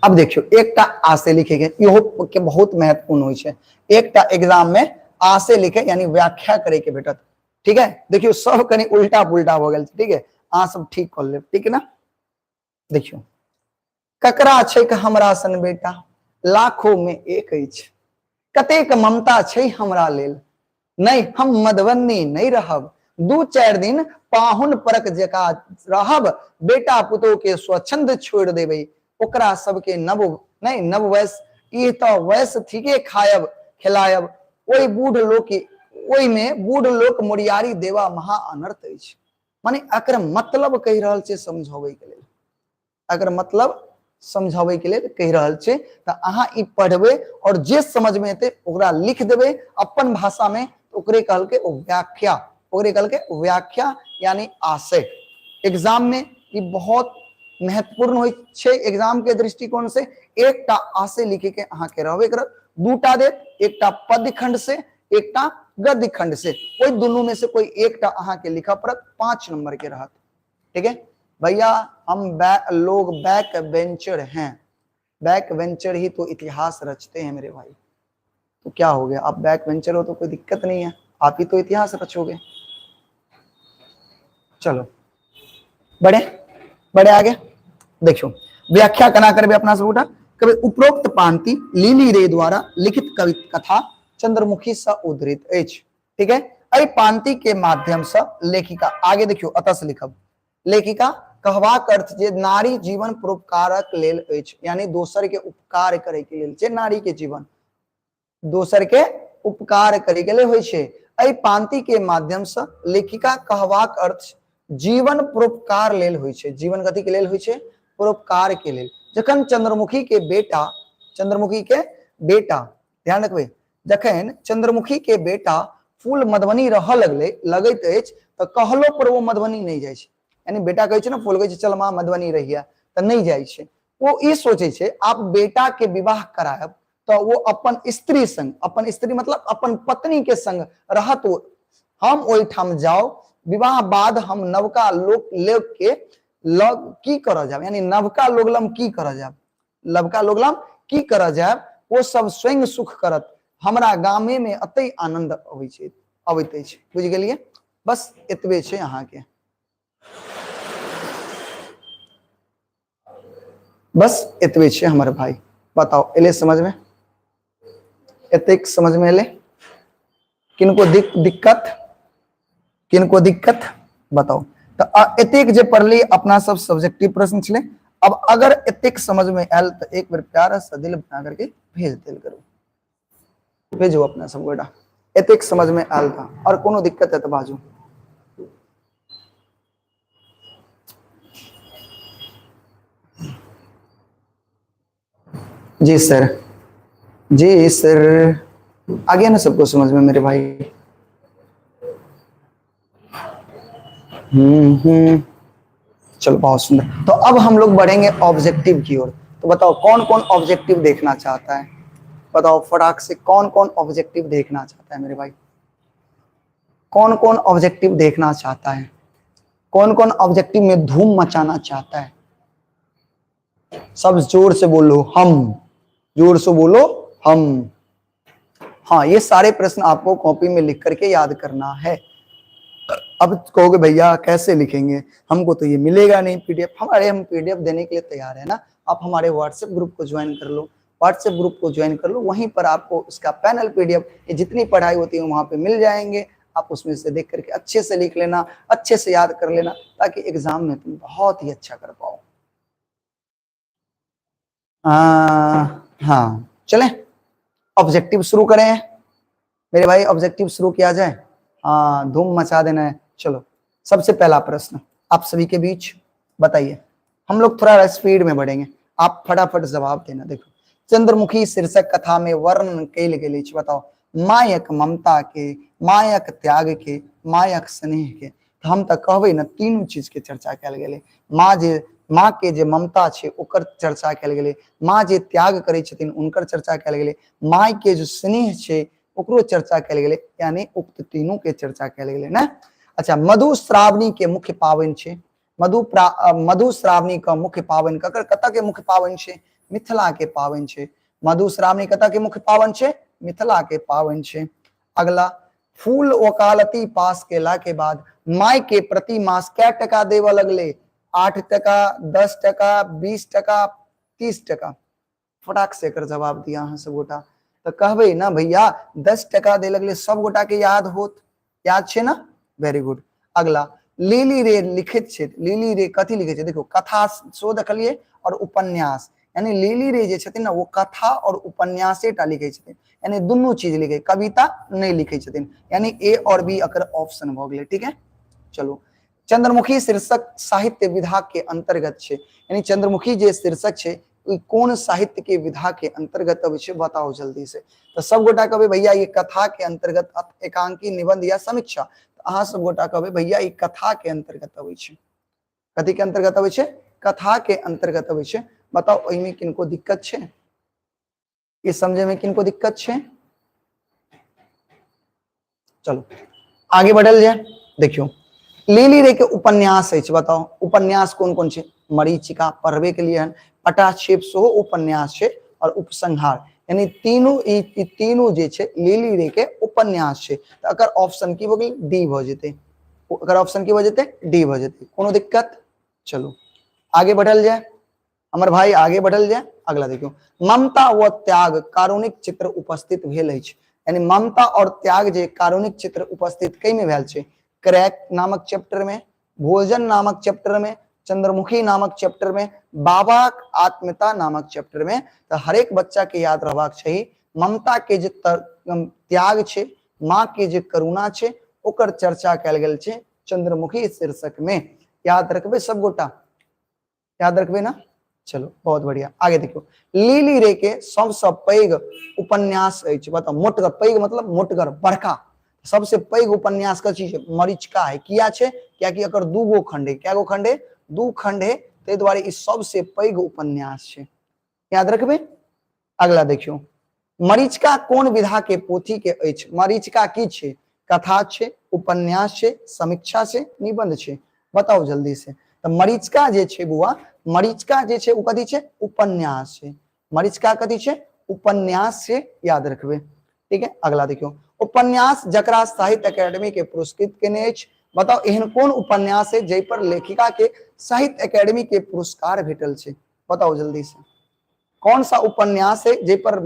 अब देखियो, एकटा आशय लिखे के इहो के बहुत महत्वपूर्ण होइ छै। एकटा एग्जाम में आशय लिखे यानी व्याख्या करे के भेटत। ठीक है, देखियो सब कनी उल्टा पुल्टा भऽ गेल छै। ठीक है, अहाँ सब ठीक कऽ लेब, ठीक है ना? देखियो, ककरा छै कि हमरा सन बेटा, लाखों में एक अछि, कतेक ममता छै हमरा लेल, नहीं हम मधुबनी नहीं रहब, 2-4 दिन पाहुन परक जका रहब, बेटा पुतोह के स्वच्छंद छोड़ देबै, ओकरा सबके नव नहीं नव वयस, ई तो वयस ठीके खायब खिलायब, ओहि बूढ़ लोक ओहि में बूढ़ लोक मोरियारी देवा महा अनर्थ अछि। माने एकर मतलब कहि रहल छै समझाबै के लेल, अगर मतलब समझाबै के लेल कहि रहल छै, तऽ अहाँ ई पढ़बै और जे समझ में एतै ओकरा लिख देबै अपन भाषा में, ओकरे कहलकै ओ व्याख्या, ओकरे कहलकै व्याख्या यानी आशय। एग्जाम में ई बहुत महत्वपूर्ण होइ छै एग्जाम के दृष्टिकोण से। एकटा आशय लिखे के अहाँ के रहबे करत, दूटा देत, एकटा पद्य खंड से, एकटा गद्य खंड से, ओहि दुनू में से कोई एकटा अहाँ के लिखऽ पड़त, 5 नंबर के रहत। ठीक है भैया, हम लोग बैक बेंचर हैं, बैक बेंचर ही तो इतिहास रचते हैं मेरे भाई। तो क्या हो गया, आप बैक बेंचर हो तो कोई दिक्कत नहीं है, आप ही तो इतिहास रचोगे। चलो बढ़े बढ़े आगे। देखियो व्याख्या कना करबे अपना सब गोटा, कभी उपरोक्त पांति लिली रे द्वारा लिखित कवि कथा चंद्रमुखी से उद्धृत अछि। ठीक है, एहि पांति के माध्यम से लेखिका, आगे देखियो अतः से लिखब, लेखिका कहबाक अर्थ जे नारी जीवन परोपकारक लेल अछि, यानी दोसर के उपकार करे के लेल छै, नारी के जीवन दोसर के उपकार करे के लेल होइ छै। एहि पांति के माध्यम से लेखिका कहबाक अर्थ जीवन परोपकार लेल होइ छै, जीवन गति के लेल होइ छै, परोपकार के लेल। जखन चंद्रमुखी के बेटा, चंद्रमुखी के बेटा, ध्यान रखबै, जखन चंद्रमुखी के बेटा फूल मधुबनी रहऽ लगलै लगैत अछि तऽ कहलो पर ओ मधुबनी नहि जाइ छै, यानी बेटा कहै छै ने, फूल कहै छै चल माँ मधुबनी रहिया, तऽ नहि जाइ छै। ओ ई सोचै छै आब बेटा के विवाह करायब तऽ ओ अपन स्त्री संग, अपन स्त्री मतलब अपन पत्नी के संग रहत, ओ हम ओहिठाम जाउ, विवाह बाद हम नवका लोक लोक के लग की करऽ जायब, यानी नवका लोग लग की करऽ जायब, लबका लोग लग की करऽ जायब, ओ सब स्वयं सुख करत, हमरा गामे में अते आनंद अबै छै, अबैत अछि। बुझि गेलियै? बस एतबे छै अहाँके, बस एतबे छै हमर भाई। बताउ एलै समझ में? एतेक समझ में एलै? किनको दिक्कत? किनको दिक्कत बताउ? तऽ एतेक जे पढ़ली अपना सब सब्जेक्टिव प्रश्न छलै। अब अगर एतेक समझ में आयल तऽ एक बेर प्यारा सा दिल बना करके भेज देल करू, भेजू अपना सब गोटा। एतेक समझ में आयल था, और कोनो दिक्कत है तऽ बाजू। जी सर, जी सर। आ गया ना सबको समझ में मेरे भाई? हम्म, चलो बहुत सुंदर। तो अब हम लोग बढ़ेंगे ऑब्जेक्टिव की ओर। तो बताओ कौन कौन ऑब्जेक्टिव देखना चाहता है? बताओ फटाक से कौन कौन ऑब्जेक्टिव देखना चाहता है मेरे भाई? कौन कौन ऑब्जेक्टिव देखना चाहता है? कौन कौन ऑब्जेक्टिव में धूम मचाना चाहता है? सब जोर से बोलो हम, जोर से बोलो हम। हाँ, ये सारे प्रश्न आपको कॉपी में लिख करके याद करना है। अब कहोगे भैया कैसे लिखेंगे, हमको तो ये मिलेगा नहीं पीडीएफ। हमारे हम पीडीएफ देने के लिए तैयार है ना। आप हमारे व्हाट्सएप ग्रुप को ज्वाइन कर लो, व्हाट्सएप ग्रुप को ज्वाइन कर लो, वहीं पर आपको उसका पैनल पीडीएफ, ये जितनी पढ़ाई होती है वहां पे मिल जाएंगे। आप उसमें से देख करके अच्छे से लिख लेना, अच्छे से याद कर लेना, ताकि एग्जाम में तुम बहुत ही अच्छा कर पाओ। हाँ चलें ऑब्जेक्टिव शुरू करें मेरे भाई, ऑब्जेक्टिव शुरू किया जाए। हाँ, धूम मचा देना है। चलो सबसे पहला प्रश्न आप सभी के बीच, बताइए। हम लोग थोड़ा स्पीड में बढ़ेंगे, आप फटाफट जवाब देना। देखो, चंद्रमुखी शीर्षक कथा में वर्णन कैल गेल अछि, बताओ। मायक ममता के, मायक त्याग के, मायक स्नेह के। तो हम तो कहबै ना, तीनू चीज के चर्चा कैल गेलै। माँ जे, माँ के जे ममता छै ओकर चर्चा कैल गेलै, माँ जे त्याग करै छथिन उनकर चर्चा कैल गेलै, माय के जे स्नेह छै ओकरो चर्चा कैल गेलै, यानी उक्त तीनू के चर्चा कैल गेलै ना। अच्छा, मधुश्रावणी के मुख्य पाबनि छै, मधुश्रावणी के मुख्य पाबनि ककर, कतऽ के मुख्य पाबनि छै? मिथिला के पाबनि छै। मधुश्रावणी कतऽ के मुख्य पाबनि छै? मिथिला के पाबनि छै। अगला, फूल वकालती पास केला के बाद माय के प्रति मास कै टका देबऽ लगले? 8 टका, 10 टका, 20 टका, 30 टका। फटाक से एकर जवाब दिया अहाँ सब गोटा। तो कहबै ना भैया 10 टका दे लगले, सब गोटा के याद होत, याद छै ना? Very good. अगला, लिली रे लिखित छै, लिली रे कथी लिखे छै? देखो कथा सो देखलिए और उपन्यास, यानी लिली रे जे छथिन ना वो कथा और उपन्यासे टा लिखे छथिन, यानी दुनू चीज लिखे, कविता नहीं लिखे छथिन, यानी ए और बी अकर ऑप्शन भ गेलै। ठीक है, चलो चंद्रमुखी शीर्षक साहित्य विधा के अंतर्गत छै, यानी चंद्रमुखी जे शीर्षक छै कोन साहित्य के विधा के अंतर्गत अबै छै, बताओ जल्दी से। तो सब गोटा कहबै भैया ये कथा के अंतर्गत, एकांकी, निबंध या समीक्षा। तो अहाँ सब गोटा कहबै भैया ई कथा के अंतर्गत अबै छै। कथी के अंतर्गत अबै छै? कथा के अंतर्गत अबै छै। बताओ एहिमे किनको दिक्कत छै? ये समझे में किनको दिक्कत छै? चलो आगे बढ़ल जाए। देखियो लिली रे के उपन्यास अछि, बताओ उपन्यास कोन कोन छै? मरीचिका पढ़बे के लिए हन, पटाक्षेप सेहो उपन्यास छै, और उपसंहार, यानी तीनू ई तीनू जे छै लिली रे के उपन्यास छै। तो अकर ऑप्शन की भ गेलै? डी भ जेतै। अकर ऑप्शन की भ जेतै? डी भ जेतै। कोनो दिक्कत? चलो आगे बढ़ल जाए हमर भाई, आगे बढ़ल जाए। अगला देखियो, ममता व त्याग कारुणिक चित्र उपस्थित भेल अछि, यानी ममता और त्याग जे कारुणिक चित्र उपस्थित कई में भेल छै? क्रैक नामक चैप्टर में, भोजन नामक चैप्टर में, चंद्रमुखी नामक चैप्टर में, बाबाक आत्मीयता नामक चैप्टर में। तो हरेक बच्चा के याद रहबाक चाही ममता के जे त्याग छै, माँ के जे करुणा छै, ओकर चर्चा कैल गेल छै चंद्रमुखी शीर्षक में। याद रखबे सब गोटा, याद रखबे ना? चलो बहुत बढ़िया। आगे देखियो, लिली रे के सबसे पैघ उपन्यास अछि, बताओ। मोटगर, पैघ मतलब मोटगर, बड़का, सबसे पैघ उपन्यास कथी छै? मरीचिका है। किया छै? कियाकि एकर दू गो खंड है। क्या गो खंड है? दू खंड है, ताहि दुआरे ई सबसे पैघ उपन्यास छै, याद रखबे। अगला देखियो, मरीचिका कोन विधा के पोथी के अछि? मरीचिका की छै? कथा छै, उपन्यास छै, समीक्षा छै, निबंध छै? बताओ जल्दी से। तो मरीचिका जे छै बुआ, मरीचिका जे छै ओ कथी छै? उपन्यास छै। मरीचिका कथी छै? उपन्यास छै, याद रखबे। ठीक है, अगला देखियो, उपन्यास जकरा साहित्य अकेडमी के पुरस्कृत केने अछि, बताओ एहन कोन उपन्यास है जाहि पर लेखिका के साहित्य अकेडमी के पुरस्कार भेटल छै? बताओ जल्दी से, कौन सा उपन्यास है जाहि पर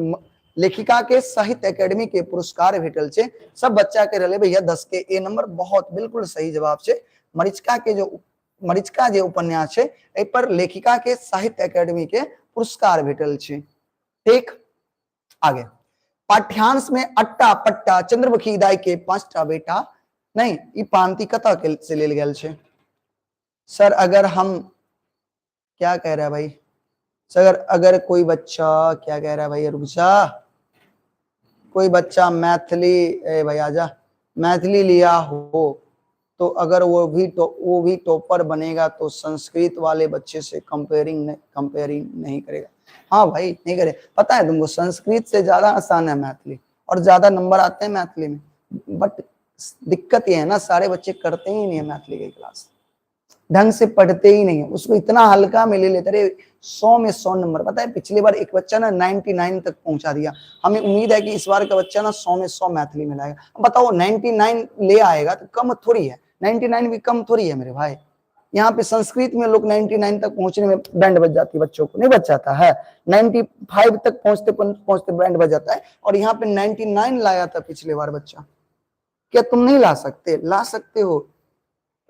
लेखिका के साहित्य अकेडमी के पुरस्कार भेटल छै? सब बच्चा के रहले भैया 10 के ए नंबर, बहुत बिल्कुल सही जवाब छै। मरीचिका के जो, मरीचिका जे उपन्यास छै एहि पर लेखिका के साहित्य अकेडमी के पुरस्कार भेटल छै। ठीक, आगे, पाठ्यांश में अट्टा पट्टा चंद्रमुखी दाई के 5टा बेटा, नहीं ई पांति कतऽ के से लेल गेल छै? सर अगर हम क्या कह रहा है भाई सर, अगर कोई बच्चा क्या कह रहा है भाई, रुक जा, कोई बच्चा मैथिली, ए भैया जा, मैथिली लिया हो तो अगर वो भी टॉपर बनेगा तो संस्कृत वाले बच्चे से कंपेयरिंग नहीं करेगा। हाँ भाई नहीं करे, पता है तुमको संस्कृत से ज्यादा आसान है मैथिली और ज्यादा नंबर आते हैं मैथिली में, बट दिक्कत ये है ना सारे बच्चे करते ही नहीं है मैथिली की क्लास, ढंग से पढ़ते ही नहीं है, उसको इतना हल्का में ले लेते, अरे 100 में 100 नंबर। पता है पिछली बार एक बच्चा ना 99 तक पहुंचा दिया, हमें उम्मीद है कि इस बार का बच्चा ना 100 में 100 मैथिली में लाएगा। अब बताओ 99 ले आएगा तो कम थोड़ी है, 99 भी कम थोड़ी है मेरे भाई। यहाँ पे संस्कृत में लोग 99 तक पहुंचने में बैंड बज जाती है, बच्चों को नहीं बच जाता है, 95 तक पहुंचते पहुंचते बैंड बज जाता है, और यहाँ पे 99 लाया था पिछले बार बच्चा। क्या तुम नहीं ला सकते? ला सकते हो,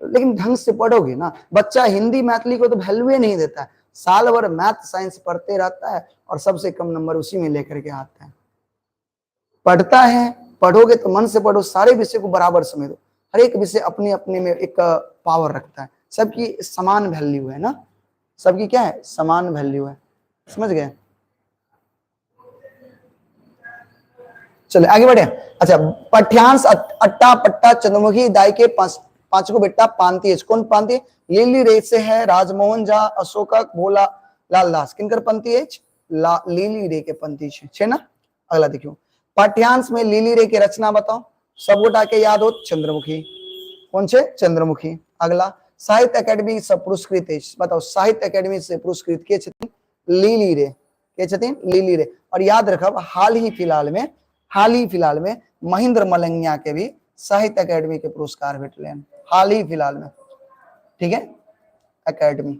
लेकिन ढंग से पढ़ोगे ना। बच्चा हिंदी मैथिली को तो वैल्यू ही नहीं देता है, साल भर मैथ साइंस पढ़ते रहता है और सबसे कम नंबर उसी में लेकर के आता है। पढ़ता है, पढ़ोगे तो मन से पढ़ो, सारे विषय को बराबर समझ दो, हर एक विषय अपने अपने में एक पावर रखता है, सबकी समान वैल्यू है ना, सबकी क्या है, समान वैल्यू है, समझ गए? चलो आगे बढ़े। अच्छा, पठ्यांश अट्टा पट्टा चंद्रमुखी दाई के पांच को बेटा पांति है, कौन पांति? लिली रे से है, राजमोहन झा, अशोकक, भोला लाल दास, किनकर पंक्ति है? लिली रे के पंक्ति छे ना। अगला देखियो, पाठ्यांश में लिली रे के रचना बताओ, सब गोटा के याद हो चंद्रमुखी, कौन छे? चंद्रमुखी। अगला, साहित्य अकेडमी से पुरस्कृत है, बताओ साहित्य अकेडमी से पुरस्कृत के छथिन? लिली रे, के छथिन? लिली रे। और याद रखब हाल ही फिलहाल में महेंद्र मलंगिया के भी साहित्य अकेडमी के पुरस्कार भेटले हन, हाल ही फिलहाल में, ठीक है, अकेडमी,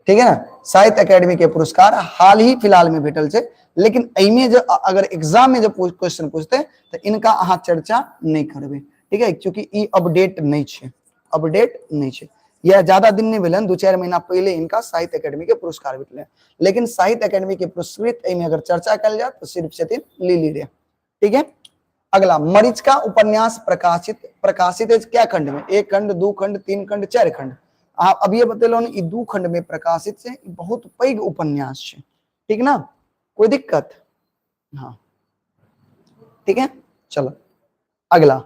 ठीक है ना, साहित्य अकेडमी के पुरस्कार हाल ही फिलहाल में भेटल छे। लेकिन एमे जो अगर एग्जाम में जो क्वेश्चन पूछते तो इनका अहाँ चर्चा नहीं करबे, ठीक है, क्योंकि ई अपडेट नहीं छे, अपडेट नहीं छे, यह ज्यादा दिन नहीं भेलन, 2-4 महीना पहले इनका साहित्य अकेडमी के पुरस्कार भेटले। लेकिन साहित्य अकेडमी के पुरस्कृत एमे अगर चर्चा कल जाए तो सिर्फ छथिन लिली रे, ठीक है। अगला, मरीचिका उपन्यास प्रकाशित है क्या खंड में? 1 खंड, 2 खंड, 3 खंड, 4 खंड। आप अभी ये बतेलौं ई 2 खंड में प्रकाशित है, ई बहुत पैघ उपन्यास है, ठीक ना, कोई दिक्कत? हाँ ठीक है। चलो अगला,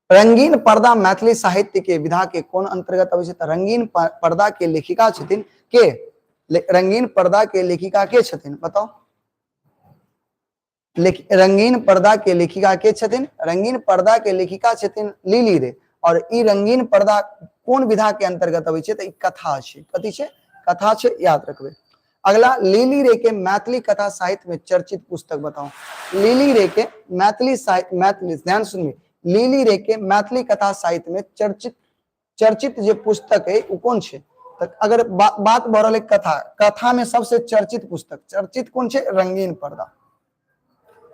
रंगीन पर्दा मैथिली साहित्य के विधा के कौन अंतर्गत अबै छै? तऽ रंगीन पर्दा के लेखिका छथिन के? रंगीन पर्दा के लेखिका के छथिन बताओ? रंगीन पर्दा के लेखिका के छथिन? रंगीन पर्दा के लेखिका छथिन लिली रे। और ई रंगीन पर्दा कोन विधा के अंतर्गत अबै छै? तऽ ई कथा छै, कथी छै? कथा छै, याद रखबै। अगला, लिली रे के मैथिली कथा साहित्य में चर्चित पुस्तक बताओ। लिली रे के मैथिली साहित्य, मैथिली ध्यान सुनिए, लिली रे के मैथिली कथा साहित्य में चर्चित जे पुस्तक है वो कौन छे? तो अगर बात भऽ रहल है कथा, कथा में सबसे चर्चित पुस्तक, चर्चित कौन छे? रंगीन पर्दा।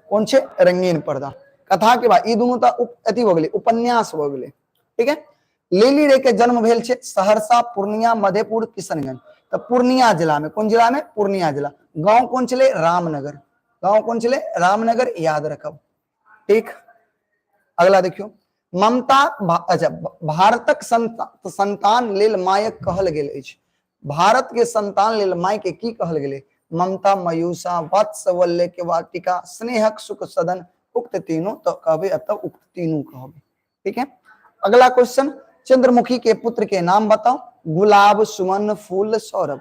कौन छे? रंगीन पर्दा। कथा के बाद ई दुनू तऽ अथी भऽ गेलै, उपन्यास भऽ गेलै, ठीक है। लिली रे के जन्म भेल छे सहरसा, पूर्णिया, मधेपुर, किशनगंज। तो पूर्णिया जिला में, कौन जिला में? पूर्णिया जिला। गांव कौन छले? रामनगर। गांव कौन छले? रामनगर, याद रखब, ठीक। अगला देखियो, ममता अच्छा, भारतक संतान लेल मायक कहल गेल अछि। भारत के संतान लेल माय के की कहल गेलै? ममता, मयूषा, वात्सल्य के वाटिका, स्नेहक सुख सदन, उक्त तीनों। तो कहबे अतः उक्त तीनों कहबे, ठीक है। अगला क्वेश्चन, चंद्रमुखी के पुत्र के नाम बताओ। गुलाब, सुमन, फूल, सौरभ।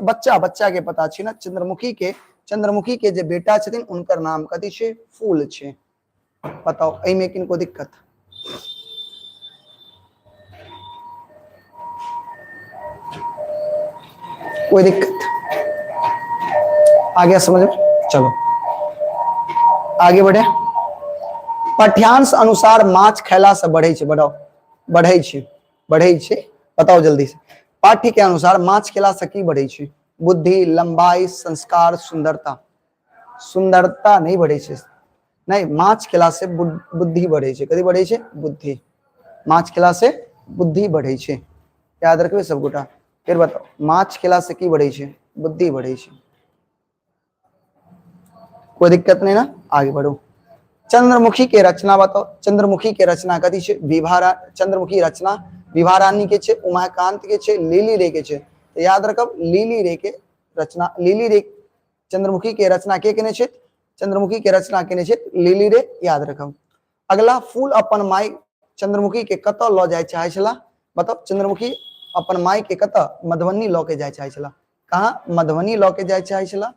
बच्चा बच्चा के पता छे ना, चंद्रमुखी के जे बेटा छथिन उनकर नाम कथी छे? फूल छे। बताओ एहिमे किनको दिक्कत? कोई दिक्कत आ गया समझ में? चलो आगे बढ़े। पाठ्यांश अनुसार माछ खैला से बढ़े छे, बढ़ाओ, बढ़े छे, बढ़े छे, बताओ जल्दी से। पाठ्य के अनुसार माछ खेला से की बढ़े छे? बुद्धि, लंबाई, संस्कार, सुंदरता। सुंदरता नहीं बढ़े छे, नहीं, माछ खेला से बुद्धि बढ़े छे। कथी बढ़े छे? बुद्धि। माछ खेला से बुद्धि बढ़े छे, याद रखबे सब गोटा। फिर बताओ, माछ खेला से की बढ़े छे? बुद्धि बढ़े छे। कोई दिक्कत नहीं ना? आगे बढ़ो। चंद्रमुखी के रचना बताओ। चंद्रमुखी के रचना कथी छे? चंद्रमुखी रचना विभा रानी के छे, उमाकांत के छे, लिली रे के छे। तो याद रखब लिली रे के रचना, लिली रे चंद्रमुखी के रचना के केने छथि? चंद्रमुखी के रचना केने छथि लिली रे, याद रखब। अगला, फूल अपन माय चंद्रमुखी के कतऽ लऽ जाय चाहे छला? बताउ, चंद्रमुखी अपन माय के कतऽ? मधुबनी लऽ के जाय चाहे छला। कहाँ? मधुबनी लऽ के जाय चाहे छला।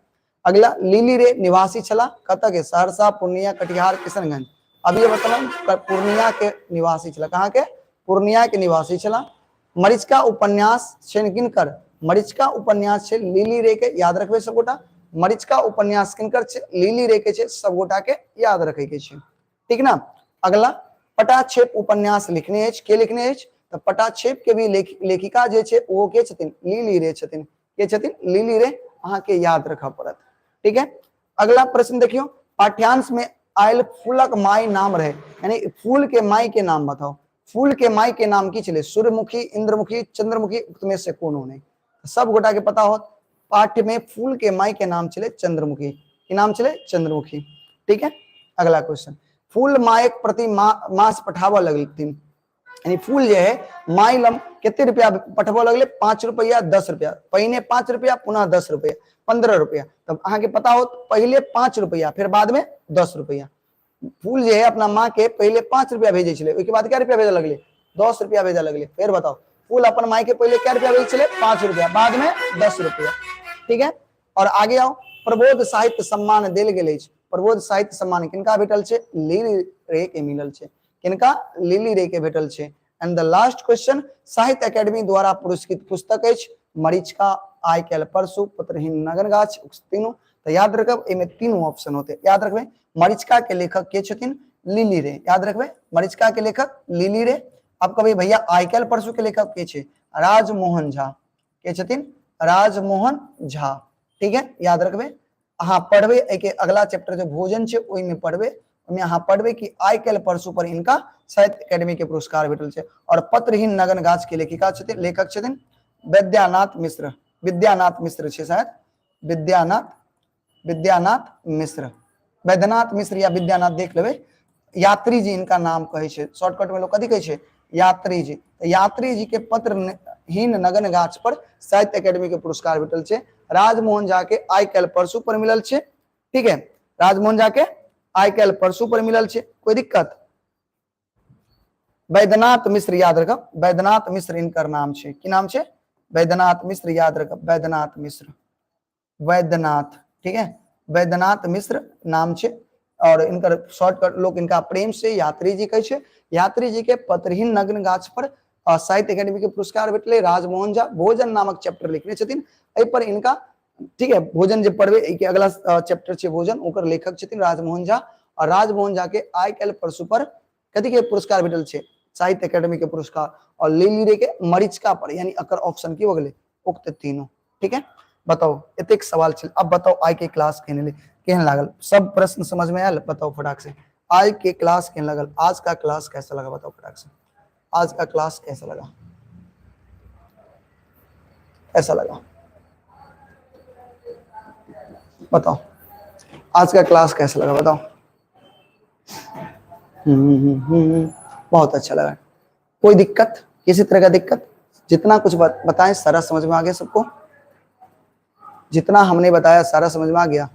अगला, लिली रे निवासी छला कतऽ के? सहरसा, पूर्णिया, कटिहार, किशनगंज। अभी बतलहुँ पूर्णिया के निवासी छला। कहाँ के? पूर्णिया के निवासी छला। मरीचिका उपन्यास छै किनकर? मरीचिका उपन्यास छै लिली रे के, याद रखबे सबगोटा। मरीचिका उपन्यास किनकर छै? लिली रे के छै, सबगोटा के याद रखे के छै, ठीक ना। अगला, पटाक्षेप उपन्यास लिखने अछि, के लिखने अछि? तऽ पटाक्षेप के भी लेखिका जे छै ओ के छथिन? लिली रे छथिन। के छथिन? लिली रे, अहाँ के याद रखऽ पड़त, ठीक है। अगला प्रश्न देखियो, पाठ्यांश में आयल फूलक माय नाम रहे, यानी फूल के माय के नाम बताओ। फूल के माय के नाम की छलै? सूर्यमुखी, इंद्रमुखी, चंद्रमुखी, उक्त में से कोनो नहीं। सब गोटा के पता होत, पाठ्य में फूल के माय के नाम छलै चंद्रमुखी। की नाम छलै? चंद्रमुखी, ठीक है। अगला क्वेश्चन, फूल मायक प्रति मास पठाबऽ लगलथिन, यानी फूल जे है माय लम कते रुपया पठबऽ लगले? 5 रुपया, 10 रुपया, पहिने 5 रुपया, पुनः 10 रुपया, 15 रुपया। तब अहाँ के पता होत, पहले 5 रुपया फिर बाद में 10 रुपया। फूल जे है अपना माँ के पहले 5 रुपया भेजे छलै, ओहिके बाद क्या रुपया भेजऽ लगले? 10 रुपया भेजऽ लगले। फिर बताओ, फूल अपन माय के पहले क्या रुपया भेजे छलै? 5 रुपया, बाद में 10 रुपया, ठीक है। और आगे आओ, प्रबोध साहित्य सम्मान देल गेल अछि। प्रबोध साहित्य सम्मान किनका भेटल छै? लिली रे के मिलल छै। किनका? लिली रे के भेटल छै। एंड the last question, साहित्य अकेडमी द्वारा पुरस्कृत पुस्तक अछि मरीचिका, आइ काल्हि परसू, पुत्रहीन नगन गाछ, तीनू। तो याद रखब एहिमे तीनू ऑप्शन होते, याद रखबे। मरीचिका के लेखक के छथिन? लिली रे, याद रखबे। मरीचिका के लेखक लिली रे। अब कहबै भैया आइ काल्हि परसू के लेखक के छै? राजमोहन झा। के छथिन? राजमोहन झा, ठीक है, याद रखबे। अहाँ पढ़बे एहिके अगला चैप्टर जो भोजन छै ओहिमे पढ़बे, ओहिमे अहाँ पढ़बे कि आइ काल्हि परसू पर इनका साहित्य अकेडमी के पुरस्कार भेटल छै। और पत्रहीन नगन गाछ के लेखिका छथिन, लेखक छथिन वैद्यनाथ मिश्र, विद्यानाथ मिश्र छै शायद, विद्यानाथ, विद्यानाथ मिश्र, वैद्यनाथ मिश्र या विद्यानाथ देख लेबै। यात्री जी इनका नाम कहै छै, शॉर्टकट में लोग कथी कहै छै? यात्री जी। तऽ यात्री जी के पत्रहीन नगन गाछ पर साहित्य अकेडमी के पुरस्कार भेटल छै। राजमोहन झा के आइ काल्हि परसू पर मिलल छै, ठीक है। राजमोहन झा के आइ काल्हि परसू पर मिलल छै, कोई दिक्कत? वैद्यनाथ मिश्र, याद रखब, वैद्यनाथ मिश्र इनकर नाम छै। की नाम छै? वैद्यनाथ मिश्र, याद रखब, वैद्यनाथ मिश्र, वैद्यनाथ, ठीक है, वैद्यनाथ मिश्र नाम छै। और इनकर शॉर्टकट लोग इनका प्रेम से यात्री जी कहै छै। यात्री जी के पत्रहीन नग्न गाछ पर साहित्य अकेडमी के पुरस्कार भेटलै। राजमोहन झा भोजन नामक चैप्टर लिखने छथिन, एहि पर इनका, ठीक है, भोजन जे पढ़बै एहि के अगला चैप्टर छै भोजन, ओकर लेखक छथिन राजमोहन झा। और राजमोहन झा के आइ काल्हि परसू पर कथी के पुरस्कार भेटल छै? साहित्य अकेडमी के पुरस्कार। और लिली रे के मरीचिका पर, यानी एकर ऑप्शन की हो गेलै? उक्त तीनों, ठीक है। बताओ, एतेक सवाल छल। अब बताओ आइ के क्लास केहन एलै, केहन लागल? सब प्रश्न समझ में आयल? बताओ फटाक से, आइ के क्लास केहन लागल? आज का क्लास कैसा लगा? बताओ फटाक से, आज का क्लास कैसा लगा? कैसा लगा बताओ, आज का क्लास कैसा लगा बताओ। बहुत अच्छा लगा। कोई दिक्कत, किसी तरह का दिक्कत? जितना कुछ बताएं सारा समझ में आ गया सबको? जितना हमने बताया सारा समझ में आ गया?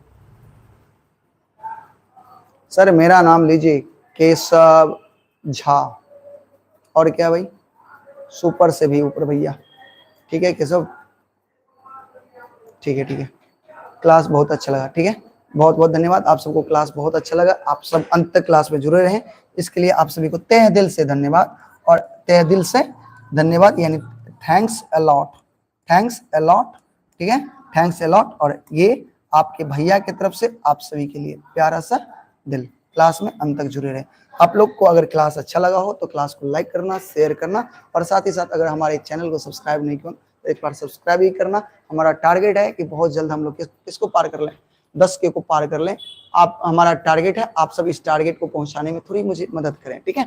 सर मेरा नाम लीजिए केशव झा। और क्या भाई, सुपर से भी ऊपर भैया। ठीक है केशव, ठीक है, ठीक है, क्लास बहुत अच्छा लगा। ठीक है, बहुत बहुत धन्यवाद आप सबको, क्लास बहुत अच्छा लगा। आप सब अंत तक क्लास में जुड़े रहे, इसके लिए आप सभी को तहे दिल से धन्यवाद। और तहे दिल से धन्यवाद यानी thanks a lot, thanks a lot. ठीक है, thanks a lot. और ये आपके भैया की तरफ से आप सभी के लिए प्यारा सा दिल। क्लास में अंत तक जुड़े रहे। आप लोग को अगर क्लास अच्छा लगा हो तो क्लास को लाइक करना, शेयर करना, और साथ ही साथ अगर हमारे चैनल को सब्सक्राइब नहीं किया तो एक बार सब्सक्राइब भी करना। हमारा टारगेट है कि बहुत जल्द हम लोग किसको पार कर लें, 10 के को पार कर लें। आप हमारा टारगेट है, आप सब इस टारगेट को पहुंचाने में थोड़ी मुझे मदद करें। ठीक है,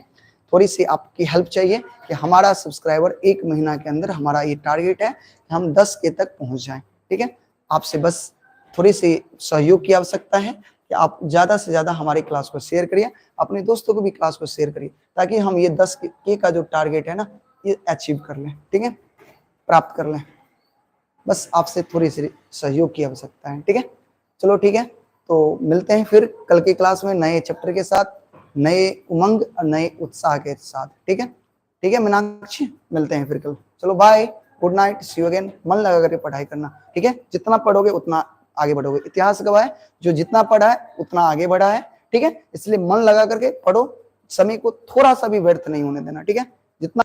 थोड़ी सी आपकी हेल्प चाहिए कि हमारा सब्सक्राइबर 1 महीना के अंदर हमारा ये टारगेट है कि हम 10 के तक पहुंच जाएं। ठीक है, आपसे बस थोड़ी सी सहयोग की आवश्यकता है कि आप ज़्यादा से ज़्यादा हमारी क्लास को शेयर करिए, अपने दोस्तों को भी क्लास को शेयर करिए, ताकि हम ये 10 के का जो टारगेट है ना, ये अचीव कर लें। ठीक है, प्राप्त कर लें। बस आपसे थोड़ी सी सहयोग की आवश्यकता है। ठीक है, चलो ठीक है, तो मिलते हैं फिर कल की क्लास में नए चैप्टर के साथ, नए उमंग और नए उत्साह के साथ। ठीक है, ठीक है मीनाक्षी, मिलते हैं फिर कल। चलो bye, good night, see you again. मन लगा करके पढ़ाई करना, ठीक है, जितना पढ़ोगे उतना आगे बढ़ोगे। इतिहास गवाह है, जो जितना पढ़ा है उतना आगे बढ़ा है। ठीक है, इसलिए मन लगा करके पढ़ो, समय को थोड़ा सा भी व्यर्थ नहीं होने देना। ठीक है, जितना